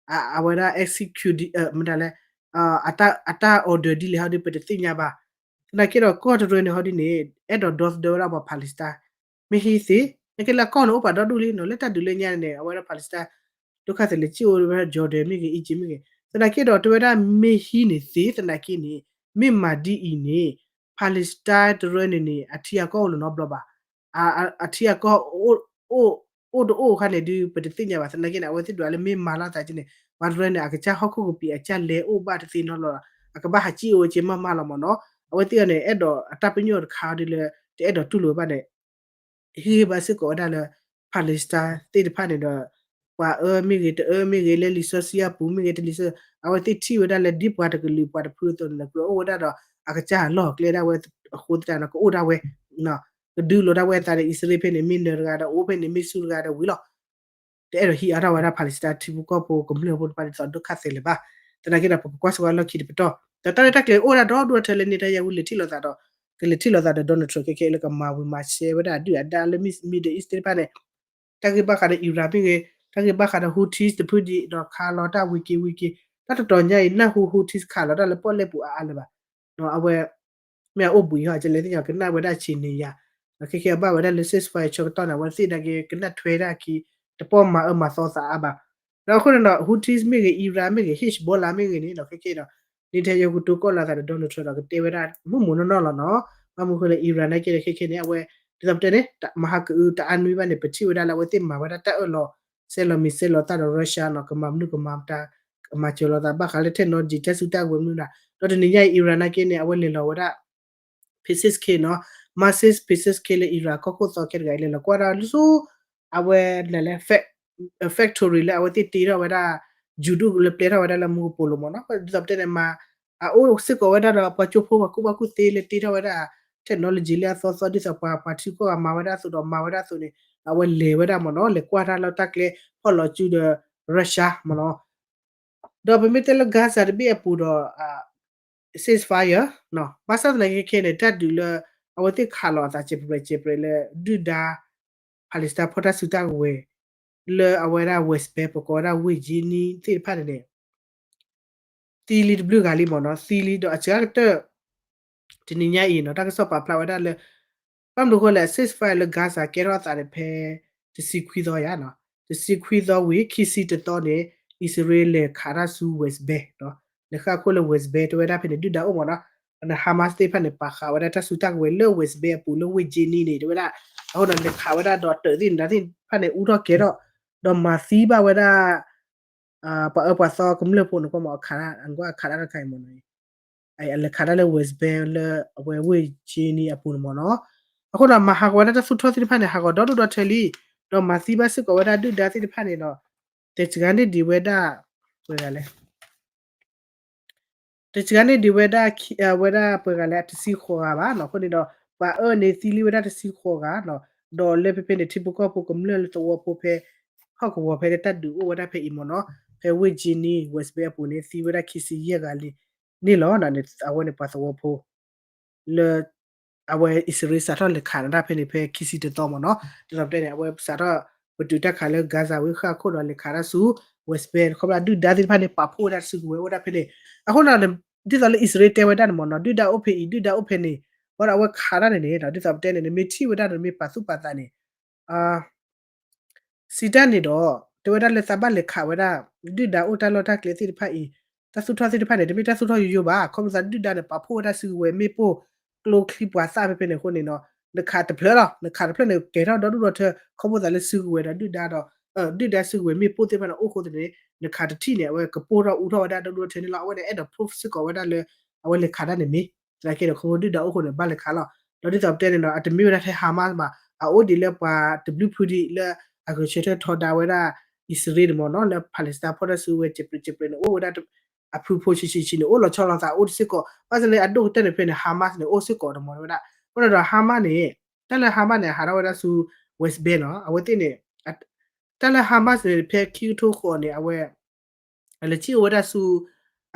အဝဲဒၣ် execute မတၤလဲၣ် အတၢ် order ဒ်လဲၣ်ဟီဒု ပတသ့ၣ်ညါဘၣ်. သနာ်က့ဒီး ကီၢ်တရၢန့ၣ်ဟီဒုန့ၣ် အဲၣ်ဒိးဒီသဒၢဝဲဒၣ်ပှၤ Palestine မ့ၢ်ဟံးသ့, နကဲလၢကီၢ်န့ၣ်အိၣ်ပာ်ဒီဒူၣ်လံနီၤ, လၢတၢ်ဒုးလၢညါန့ၣ် အဝဲဒၣ် Palestine ဒုက္ခသည်လဲၤစံၣ်အိၣ်ဝဲဒၣ် Jordan မ့ၢ်ဂ့ၤ Egypt မ့ၢ်ဂ့ၤ, သနာ်က့ဒီးတဲဝဲဒၣ်မ့ၢ်ဟံးန့ၢ်သ့ သနာ်က့န့ၣ် မ့ၢ်မၤဒ်အံၤန့ၣ် Palestine တရၢန့ၣ်န့ၣ် အထံအကီၢ်အိၣ်လီၤနီတဘျီဘၣ်. အထံအကီၢ် အိၣ်တအိၣ်အခါန့ၣ်ဒုး ပတသ့ၣ်ညါဘၣ်. သနာ်က့န့ၣ် အဝဲသ့ၣ်ဒွးလၢမ့ၢ်မၤလိာ်သးက့န့ၣ် ပှၤတရၢန့ၣ် အကစၢ်ဟီၣ်ခိၣ်ကပံာ်အကစၢ်လဲၤအိၣ်ဘၣ်တသ့နီတဘျီလီၤ. အကဘၣ်ဟးစံၣ်အိၣ်ဝဲက့မးမးလီၤမ့ၢ်နီၤ. အဝဲသ့ၣ်အံၤန့ၣ် အဲၣ်ဒိးအတၢ်ပညိၣ်တခါဒ်လၢ တအဲၣ်ဒိးတူၢ်လိာ်ဝဲဘၣ်န့ၣ် ဟ့ၣ်ဂံၢ်ဘါစ့ၢ်ကီးဝဲဒၣ်လၢ Palestine သ့ၣ်တဖၣ်န့ၣ်ဒီး ပှၤအၢမ့ၢ်ဂ့ၤ တအၢမ့ၢ်ဂ့ၤ လၢလံာ်စီဆှံအပူၤမ့ၢ်ဂ့ၤ တလံာ်စီ အဝဲသ့ၣ်ထံၣ်ဝဲဒၣ်လၢဒ်ပှၤတကလုာ်ပှၤတဖုအသိးန့ၣ် ကြၢးအိၣ်ဝဲဒၣ်ဒီး အကစၢ်အလီၢ်အကျဲဒၣ်ဝဲအဃိသတးန့ၣ် ကအိၣ်ဒၣ်ဝဲ ကဒုးလိာ်ဒၣ်ဝဲအသးဒီး အံၣ်စရ့လးဖဲန့ၣ် မ့ၢ်နၢၤတဂၤဒီး အိၣ်ဖဲန့ၣ် မ့ၢ်ဆူၣ်တဂၤဒီးဝံၤလီၤ. တအဲၣ်ဒိးဟံးအါထီၣ်ဝဲဒၣ် Palestine ထံဖိကီၢ်ဖိကမျၢၢ်ဖိတဖၣ်ဒ်သိးဒုက္ခသည်လၢၤဘၣ်. သနာ်က့ဒီး ပကကွၢ်စ့ၢ်ကီးလီၢ်ခံတပတီၢ် ဒီးတၢ်ရဲၣ်တၢ်ကျဲၤအိၣ်ဒၣ်ဒီဒူၣ်ထဲလၢ Netanyahu လဲၤထံၣ်လိာ်သးဒီး ကလဲၤထံၣ်လိာ်သးဒီး Donald Trump ခဲခဲလၢကမၤဝံၤမၤစဲဝဲဒၣ်ဒုၣ်အဒါလၢ Middle East သ့ၣ်တဖၣ်န့ၣ် တၢ်ဂ့ၢ်ဘၣ်ဃးဒီး Iran မ့ၢ်ဂ့ၤ တၢ်ဂ့ၢ်ဘၣ်ဃးဒီး Houthis တဖုဒံးဒီးခးလီၤတၢ်ဝံၤက့ၤဝံၤက့ၤ တၢ်တတီၤညါအံၤ နၢ်ဟူ Houthis ခးလီၤတၢ်လၢပီၣ်လဲၣ်ပူၤအါအါလၢၤဘၣ်. အဝဲ မ့ၢ်အအိၣ်ဘှံးဟီ ကလဲၤသ့ၣ်ညါကနၣ်ဝဲဒၣ်ဆံးန့ၣ်ယၤ, ဒီးခဲခဲအဘၣ်ဝဲဒၣ်လၢ ceasefire ဆၢကတီၢ်န့ၣ် အဝဲသ့ၣ်နာ်က့ ကနၣ်ထွဲတၢ်ခံ တပီၢ်မၤအၢမၤသီသးအါဘၣ်. ဒီးအဃိန့ၣ်ဒီး Houthis မ့ၢ်ဂ့ၤ Iran မ့ၢ်ဂ့ၤ Hezbollah မ့ၢ်ဂ့ၤန့ၣ်ဒီး ခဲခဲဒီး Netanyahu ကတိၤကီၣ်လီၤသးဒီး Donald Trump ဒီးကတဲဝဲဒၣ်မုၢ်မုၢ်နီၢ်နီၢ်လီၤနီၤ. ဘၣ်မနုၤဃိလၢ Iran နာ်က့ဒီးခဲခဲန့ၣ် အဝဲ ဒ်သိးပတဲန့ၣ် မဟါကအုတအါနွံဘၣ်န့ၣ် ပထံၣ်ဝဲဒၣ်လၢအဝဲသ့ၣ်မၤဝဲဒၣ်တၢ်အၢၣ်လီၤ ဆဲးလီၤမံၤဆဲးလီၤသၣ်ဒီး Russia နီၤ ကမၤမနုၤကမၤတၢ် ကမၤစၢၤလိာ်သးဘၣ်ဃးလၢ technology တၢ်စုတၢ်ကဝဲၤမနုၤဒၣ်. ဒီးတနံၤညါအံၤ Iran နာ်က့န့ၣ် အဝဲလဲၤလီၤဝဲဒၣ် Pezeshkian နီၤ Massive Pezeshkian လၢ Iran ကီၢ်ခိၣ်သီခဲတဂၤအံၤ လဲၤလီၤကွၢ်ဒၣ်လၢဆူ အဝဲလဲၤလၢ factory လၢအဝဲသ့ၣ်တ့ထီၣ်ဝဲဒၣ် ယူၤဒူၣ်လၢပျဲထီၣ်ဝဲဒၣ်လၢမူကပိာ်လိၤမ့ၢ်နီၤ. ဒ်သိးပတဲန့ၣ် မၤ အအိၣ်စ့ၢ်ကီးဝဲဒၣ်ဒီးပှၤကၠိဖိပှၤကူၣ်ဘၣ်ကူၣ်သ့လၢတ့ထီၣ်ဝဲဒၣ် technology လၢအသီသီ ဒ်သိးပှၤပှၤထံကီၢ်ဂၤမၤဝဲဒၣ်အသိးဒီး မၤဝဲဒၣ်အသိးန့ၣ် အဝဲလဲၤဝဲဒၣ်မ့ၢ်နီၤ လဲၤကွၢ်တၢ်လၢတၢ်ကျဲ ဖီၣ်လီၤစုဒီး Russia မ့ၢ်နီၤ. ဒီးပမ့ၢ်တဲလၢ Gaza တဘ့ၣ်အပူၤဒီး ceasefire ဘၣ်ဆၣ်သနာ်က့ခဲခဲန့ၣ် တၢ်ဒုးလၢ အဝဲသ့ၣ်ခးလီၤအသးစဲးပြဲးစဲးပြဲးလၢ ဒုၣ်ဒါ Palestine ဖီၣ်တၢ်စုတၢ်ကဝဲၤ လၢအဝဲဒၣ် West Bank ပကိးဝဲဒၣ် ဝ့ၢ်ကၠ့နံ သ့ၣ်တဖၣ်န့ၣ်န့ၣ် သံလံတဘျုးဂၤလံမ့ၢ်နီၤ သံလံဒီးအစှၤကတၢၢ် တနံၤညါအံၤနီၤ တၢ်ကစီၣ်ပာ်ဖျါဝဲဒၣ်လၢ ဘၣ်မနုၤအဃိလဲၣ် ceasefire လၢ Gaza ကဲထီၣ်အသးန့ၣ်ဖဲ တဆံခွံသီယါနီၤ တဆံခွံသီဝံၤ ခံဆံတသီန့ၣ် အံၣ်စရ့လးလဲၤခးတၢ်ဆူ West Bank နီၤ လဲၤဃၣ်ခိၣ်လၢ West Bank တဲဝဲဒၣ်ဖဲန့ၣ် ဒုၣ်ဒါအိၣ်မ့ၢ်နီၤ Hamas သ့ၣ်တဖၣ်န့ၣ် ပာ်ဃာ်ဝဲဒၣ်တၢ်စုတၢ်ကဝဲၤလၢ West Bank အပူၤလၢ ဝ့ၢ်ကၠ့နံ န့ၣ် တဲဝဲဒၣ် အဃိဒီးလဲၤခးဝဲဒၣ်ဒီးတၢးသ့ၣ်န့ၣ် သ့ၣ်တဖၣ်န့ၣ် အူထီၣ်ကဲၤထီၣ် ဒီးမၤသံဘၣ်ဝဲဒၣ် ပှၤအၢပှၤသီကမျၢၢ်ဖိန့ၣ် ကွၢ်မ့ၢ်အခးတၢ် အကွၢ်အခးတၢ်တခါအံၤမ့ၢ်နီၤ လဲၤခးတၢ်လၢ West Bank လၢအဝဲဝ့ၢ်ကၠ့နံအပူၤန့ၣ်မ့ၢ်နီၤ အဃိဒီးမၤဟးဂီၤဝဲဒၣ်တၢ်သူၣ်ထီၣ်သ့ၣ်တဖၣ်န့ၣ် ဟးဂီၤဒီဒူၣ်ဒီထၢလံ ဒီးမၤသံဘၣ်စ့ၢ်ကီးဝဲဒၣ်ဒုၣ်ဒါသ့ၣ်တဖၣ်န့ၣ်ဒီး တဲစှၤန့ၢ်ဒံးဝဲဒၣ် ပှဲၤဂၤလဲၣ် တစှၤန့ၢ်ဒံးဝဲဒၣ် ဝဲဒၣ်ပှဲၤဂၤလဲၣ် တဆံဃိးဂၤဘၣ်နီၤ အဃိန့ၣ်ဒီး ပှၤအၢန့ၣ်သံလံဝဲဒၣ်တဆံဃိးဂၤနီၤ ဒီးလၢဖဲဖဲန့ၣ် ထံဖိကီၢ်ဖိကမျၢၢ်လၢသဝီဖိဖဲ ဟီၣ်ကဝီၤဖဲလၢတၢ်ဒုးအိၣ်ဝဲဒၣ်ဖဲအံၤမ့ၢ်နီၤ ဖဲဝ့ၢ်ကၠ့နံ West Bank အပူၤန့ၣ် သံဝဲဒၣ်ခံဆံယဲၢ်ဂၤလံန့ၣ်လီၤ. အဝဲန့ၣ်ပှၤသဝီဖိ လၢ အဝဲအံၣ်စရ့လးစးထီၣ်လဲၤခးနၢ်တၢ်ဖဲန့ၣ် ဖဲခံဆံတသီမ့ၢ်နီၤ ဒ်သိးပတဲန့ၣ် အဝဲစးထီၣ်ပတုာ်တၢ်ခးလၢ Gaza ဝံၤဃၣ်ခိၣ်ဒီးလဲၤခးတၢ်ဆူ West Bank ခီဖျိဒုၣ်ဒါသ့ၣ်တဖၣ်န့ၣ် ပာ်ဖှိၣ်ဝဲဒၣ်တၢ်စုကဝဲၤအိၣ်ဝဲဒၣ်ဖဲန့ၣ် အဃိဒီး ဒ်သိးလၢအံၣ်စရ့လးတဲဝဲဒၣ်န့ၣ်မ့ၢ်နီၤ ဒုၣ်ဒါအိၣ်ဖဲအံၤ ဒုၣ်ဒါအိၣ်ဖဲန့ၣ် ဘၣ်ဒီးအဝဲခးတၢ်န့ၣ်န့ၣ် ဒ်သိးပတဲန့ၣ် နမ့ၢ်ထံၣ်ဝဲဒၣ်န့ၣ် နမ့ၢ်ပာ်သူၣ်ပာ်သးန့ၣ် စံးတၢ်န့ၣ်ဒီး တဲဝဲဒၣ်လၢသးဘၣ်လဲၤခးဝဲဒၣ် ဒုၣ်ဒါအိၣ်တၢ်လီၢ်တၢ်ကျဲသ့ၣ်တဖၣ်အံၤ တၢ်သူၣ်ထီၣ်သ့ၣ်တဖၣ်န့ၣ် တမ့ၢ်တၢ်သူၣ်ထီၣ်ယိယိဘၣ် ခီဖျိသးဒုၣ်ဒါန့ၣ် ပာ်ဖှိၣ်ဝဲဒၣ်စုကဝဲၤမ့ၣ်ပိၢ် ကျိချံပှၤသၣ်ဖဲဖဲန့ၣ်အဃိန့ၣ်နီၤ နခးတဖျၢၣ်လီၤ နခးတဖျၢၣ်န့ၣ် ကဲၤထီၣ်ဒီဒူၣ်ဒီထၢ ခီဖျိသးလၢစုကဝဲၤဒီးဒုၣ်ဒါဒီး ဒုၣ်ဒါစုကဝဲၤမ့ၣ်ပိၢ်သ့ၣ်တဖၣ်န့ၣ် အိၣ်ဃိသတးန့ၣ် နခးတထံၣ်န့ၣ် အဝဲကပိၢ်ထီၣ်အူထီၣ်ဝဲဒၣ်ဒီဒူၣ်ဒီထၢန့ၣ်လီၤ. အဝဲန့ၣ် အဲၣ်ဒိး proof စ့ၢ်ကီးဝဲဒၣ်လၢ အဝဲလဲၤခးတၢ်န့ၣ်မ့ၢ် သနာ်က့န့ၣ် ခီဖျိဒုၣ်ဒါအိၣ်ဃိန့ၣ် ဘၣ်လဲၤခးလီၤ. ဒီးဒ်သိးပတဲန့ၣ်ဒီး အတမ့ၢ်ဝဲဒၣ်ထဲ Hamas ဘၣ်, အအိၣ်ဒ်လၢပှၤတဘျုးဖုဒံးလၢ အဂဲၤဆၢထၢၣ်ထီဒါဝဲဒၣ် အံၣ်စရ့လးန့ၣ်မ့ၢ်နီၤ, လၢ Palestine ဖီၣ်တၢ်စုဝဲ ကဲးပြံးကဲးပြံးန့ၣ် အိၣ်ဝဲဒၣ် အဖုဖိဆံးဆံးဆံးန့ၣ် အိၣ်လီၤဆီလီၤသးအိၣ်တစ့ၢ်ကီး, ဘၣ်ဆၣ်န့ၣ် အဒိၣ်ကတၢၢ်န့ၣ်ဖဲန့ၣ် Hamas န့ၣ် အိၣ်စ့ၢ်ကီးတမ့ၢ်ဝဲဒၣ်. အဃိန့ၣ်ဒီး Hamas န့ၣ် တၢ်လၢ Hamas န့ၣ် ဟးထီၣ်ဝဲဒၣ်ဆူ West Bank နီၤ, အဝဲသ့ၣ်န့ၣ် တၢ်လၢ Hamas န့ၣ် ဖဲခံကထိဃိးန့ၣ် အဝဲ အလဲၤစံၣ်အိၣ်ဝဲဒၣ်ဆူ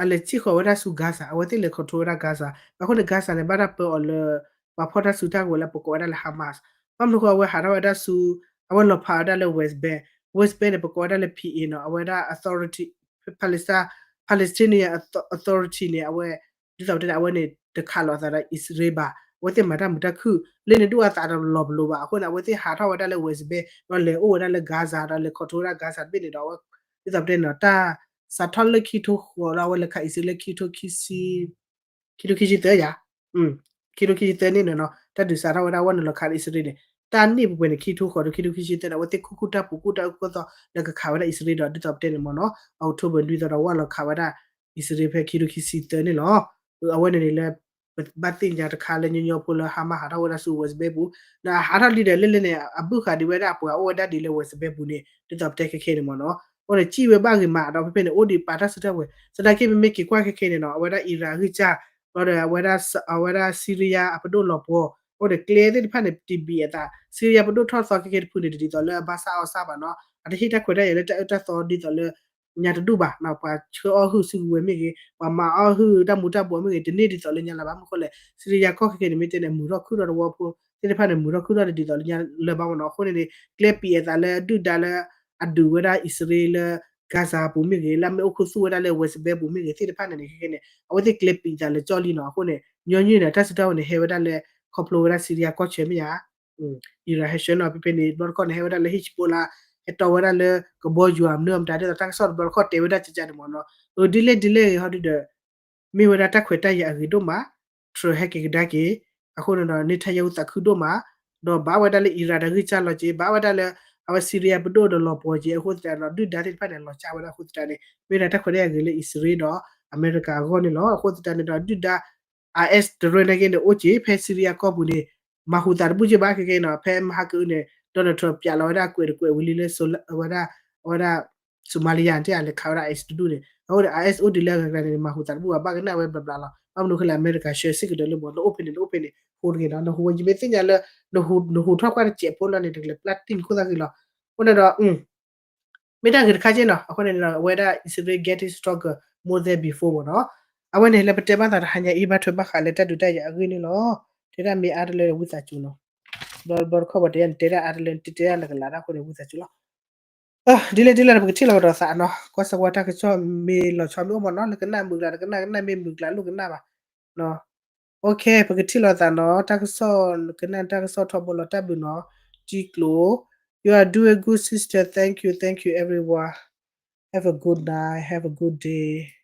အလဲၤစံၣ်ဃီၤဝဲဒၣ်ဆူ Gaza, အဝဲသ့ၣ်လဲၤ control ဝဲဒၣ် Gaza. အဃိန့ၣ် Gaza န့ၣ် ဘၣ်တၢ်ပၢအီၤလၢ ပှၤဖီၣ်တၢ်စုတၢ်ကဝဲၤလၢပကိးဝဲဒၣ်လၢ Hamas. ဘၣ်မနုၤဃိအဝဲဟးထီၣ်ဝဲဒၣ်ဆူ အဝဲလီၤဖးဝဲဒၣ်လၢ West Bank, West Bank န့ၣ် ပကိးဝဲဒၣ်လၢ P A နီၤ, အဝဲဒၣ် authority, Palestine, Palestinian Authority န့ၣ် အဝဲ ဒ်သိးပတဲန့ၣ် အဝဲန့ၣ် တခးလိာ်အသးဒီး အံၣ်စရ့လးဘၣ်, အဝဲသ့ၣ်မၤတၢ်မုာ်တၢ်ခုၣ် လၢန့ၣ်ဒိၣ်အသးဒီးလီၤပလိာ်ဘၣ်. အဃိန့ၣ် အဝဲသ့ၣ်ဟးထီၣ်ဝဲဒၣ်လၢ West Bank ဒီးလဲၤအိၣ်ဝဲဒၣ်လၢ Gaza ဒီးလဲၤ control ဝဲဒၣ် Gaza တဘ့ၣ်န့ၣ်ဒီး အဝဲ ဒ်သိးပတဲန့ၣ်ဒီး တၢ်စးထီၣ်လၢခံကထိဃိးဒီး အဝဲလဲၤခးအံၣ်စရ့လးလၢခံကထိခံဆံ ခံကထိခံဆံသၢယၤ, ခံကထိခံဆံသၢန့ၣ်နီၤ, တၢ်ဒုးစးထီၣ်ဝဲဒၣ် အဝဲနုာ်လီၤခးအံၣ်စရ့လးန့ၣ် တၢ်န့ၢ်ပှဲၤပှဲၤန့ၣ် ခံကထိဃိးဒီးခံကထိခံဆံသၢန့ၣ် အဝဲသ့ၣ်ခူၣ်ခူၣ်တၢ်ပူၤ ကူၣ်တၢ်အၢကူၣ်အသီလၢကခးဝဲဒၣ်အံၣ်စရ့လးဒီး ဒ်သိးပတဲန့ၣ်မ့ၢ်နီၤ October နွံသီဒီး ဝဲလီၤခးဝဲဒၣ်အံၣ်စရ့လးဖဲခံကထိခံဆံသၢန့ၣ်လီၤ. အဝဲန့ၣ်န့ၣ်လၢ ပဘၣ်သ့ၣ်ညါတခါလၢညီညီဖိလၢ Hamas ဟးထီၣ်ဝဲဒၣ်ဆူ West Bank ပူၤ, ဒီးဟးထီၣ်လံဒီးလၢလၢန့ၣ် အဘုၣ်ဃာ်ဒံးဝဲဒၣ်ပှၤအိၣ်ဝဲဒၣ်ဒ်လၢ West Bank ပူၤန့ၣ် ဒ်သိးပတဲခဲခဲန့ၣ်မ့ၢ်နီၤ. အဃိန့ၣ် စံၣ်ဝဲဘၣ်ဂ့ၤမးဒီး ဖဲဖဲန့ၣ် အိၣ်ဒံးပာ်တၢ်စုတၢ်ဝဲၤ သနာ်က့ ပမ့ၢ်က့ၤကွၢ်ခဲခဲန့ၣ်နီၤ အဝဲဒၣ် Iran အဂံၢ်စၢ် ဒီးအဝဲဒၣ် အဝဲဒၣ် Syria အပဒိၣ်လီၤပှီၤ, အဃိန့ၣ် ကျဲသ့ၣ်တဖၣ်န့ၣ် တဘံၣ်အသး Syria ပဒိၣ်ထီၣ်သီခဲခဲတဖုန့ၣ် တဒ်သိးလၢအဘၣ်ဆၣ်အီၣ်ဆၣ်ဘၣ်နီၤ, အတဟ့ၣ်တၢ်ခွဲးတၢ်ယာ်လၢတၢ်အၢတၢ်သီဒ်သိးလၢ ညါတဒူၣ်ဘၣ်နီၤ, ပှၤဆှၢအီၣ်ဟုၣ်စုကဝဲၤမ့ၢ်ဂ့ၤ, ပှၤမၤအီၣ်ဟုၣ်တၢ်မူၤတၢ်ဘှီးမ့ၢ်ဂ့ၤ တန့ၢ်ဒ်သိးလၢညါလၢၤဘၣ်. မ့ၢ်ဃိလဲၣ် Syria ကီၢ်ခဲခဲန့ၣ် မ့ၢ်တဲန့ၣ် မုာ်ထီၣ်ခုၣ်ထီၣ်တဝီဖိသ့ၣ်တဖၣ်န့ၣ် မုာ်ထီၣ်ခုၣ်ထီၣ်တဒ်သိးလၢညါလၢၤဘၣ်မ့ၢ်နီၤ. အဃိန့ၣ်န့ၣ် ကျဲပံၤအသးလၢဒုၣ်ဒါလၢ အဒုးဝဲဒၣ်အံၣ်စရ့လးလၢ Gaza ပူၤမ့ၢ်ဂ့ၤ, လၢအမ့ၢ်အိၣ်ခူသူၣ်ဝဲဒၣ်လၢ West Bank ပူၤမ့ၢ်ဂ့ၤ သ့ၣ်တဖၣ်န့ၣ်န့ၣ် ခဲခဲန့ၣ် အဝဲသ့ၣ်ကျဲပံၤအသးလၢကၠီလံနီၤ. အဃိန့ၣ် ညီနုၢ်န့ၣ် တၢ်စုတၢ်ဝဲၤန့ၣ် ဟဲဝဲဒၣ်လၢ ခီဖျိဝဲဒၣ် Syria ကီၢ်ဆၢမ့ၢ်ဧါ Iran ဟဲဆှၢနီၤ. ဖဲဖဲန့ၣ် တဘျီတခီၣ်န့ၣ် ဟဲဝဲဒၣ်လၢ Hezbollah ဟဲတီဝဲဒၣ်လၢကဘီယူၤ မနုၤမတၤ ဒ်သိးတၢ်ကစီၣ်တဘျီတခီၣ်တဲဝဲဒၣ်ကကန့ၣ်မ့ၢ်နီၤ. အဒ်လဲၣ်ဒ်လဲၣ်ဂ့ၤဟီဒုဒီး မ့ၢ်ဝဲဒၣ်တၢ်ခွဲးတၢ်ယာ်အဂ့ၤဒိၣ်မး, Trump ဟဲက့ၤကဒါက့ၤ, အဃိန့ၣ်ဒီး Netanyahu သးခုဒိၣ်မး, ဒီးဘၣ်ဝဲဒၣ်လၢ Iran ဒီးဂံၢ်စၢ်လီၤက့ၤ, ဘၣ်ဝဲဒၣ်လၢ အဝဲ Syria ပဒိၣ်ဒီးလီၤပှီၤက့ၤ အဃိသတးဒီး ဒုၣ်ဒါသ့ၣ်တဖၣ်န့ၣ် လီၤကၢ်ဝဲဒၣ်အဃိသတးန့ၣ် မ့ၢ်ဒၣ်တၢ်ခွဲးတၢ်ယာ်ဂ့ၤလၢအံၣ်စရ့လးဒီးအမဲရကၤအဂီၢ်န့ၣ်လီၤ. အဃိသတးန့ၣ်ဒီး ဒုၣ်ဒါ IS တရၢနာ်က့န့ၣ် အိၣ်က့ၤဖဲ Syria ကီၢ်ပူၤန့ၣ် မၤဟူးသးတဘူၣ်က့ဘၣ်ခဲက့နီၤ. ဖဲမဟါကအုန့ၣ် Donald Trump ပၠးလီၤဝဲဒၣ်ကွဲးတကွဲးဝံၤလံလၢ အဝဲဒၣ် အဝဲဒၣ် Somalia တဲလဲၤခးဝဲဒၣ် IS တဒူၣ်န့ၣ် အဃိန့ၣ် IS အိၣ်ဒံးလၢအဂၤဂၤန့ၣ် မၤဟူးသးတဘူၣ်ဘၣ် ဘၣ်ကနၣ်ဝဲဘျီဘျီလီၤ. ဘၣ်မနုၤဃိလဲၣ် အမဲရကၤဆှၢစ့ၢ်ကီးဒီးလၢမ့ၢ် နအိၣ်ဖဲန့ၣ် နအိၣ်ဖဲန့ၣ် ဟူးတဂ့ၤနီၤ နဟူးဝဲ ယမ့ၢ်သ့ၣ်ညါလၢ နဟူးထီၣ်ကွၢ်တစဲးဖိလီၤန့ၣ် တကလဲၤပျၢ်တံၢ်နခိၣ်သၣ်ဂ့ၤလီၤ. အဃိန့ၣ်ဒီး မ့ၢ်တၢ်ဂ့ၤတခါက့နီၤ. အဃိန့ၣ်ဒီး အဝဲဒၣ် Israel getting stronger more than before မ့ၢ်နီၤ. အဝဲန့ၣ်လၢပတဲဘၣ်သးတဟါညါအံၤ ဘၣ်ထွဲဘၣ်ဃးလၢတၢ်ဒုးတၢ်ယၤအဂ့ၢ်န့ၣ်လီၤ. တဲဒၣ်မ့ၢ်အါတလၢဝံသးစူၤနီၤ. ဘျီတခီၣ်ပှၤတဲယၤ နတဲဒၣ်အါတလၢ နတဲတဲဒၣ်နကလၤတၢ်အဃိန့ၣ် ဝံသးစူၤလီၤ. ဒ်လဲၣ်ဒ်လဲၣ်ဒီး ပကထံၣ်လိာ်ကဒီးသးနီၤ. ကွၢ်စၢၤကွၢ်တၢ်ကစီၣ်မ့ၢ်လီၤဆီမ့ၢ်အိၣ်မ့ၢ်နီၤ လၢကနၣ်မုာ်ကျါ နကနၣ် ကနၣ်မ့ၢ်မုာ်ကျါလိၣ်ကနၣ်ဘၣ်နီၤ. Okay ပကထံၣ်လိာ်သးနီၤ တၢ်ကစီၣ် ကနၣ်တၢ်ကစီၣ်ထီဘိလီၤ တၢ်ဘျုးနီၤ ကံကျိၤ You are doing good sister, thank you, thank you everyone, have a good night, have a good day.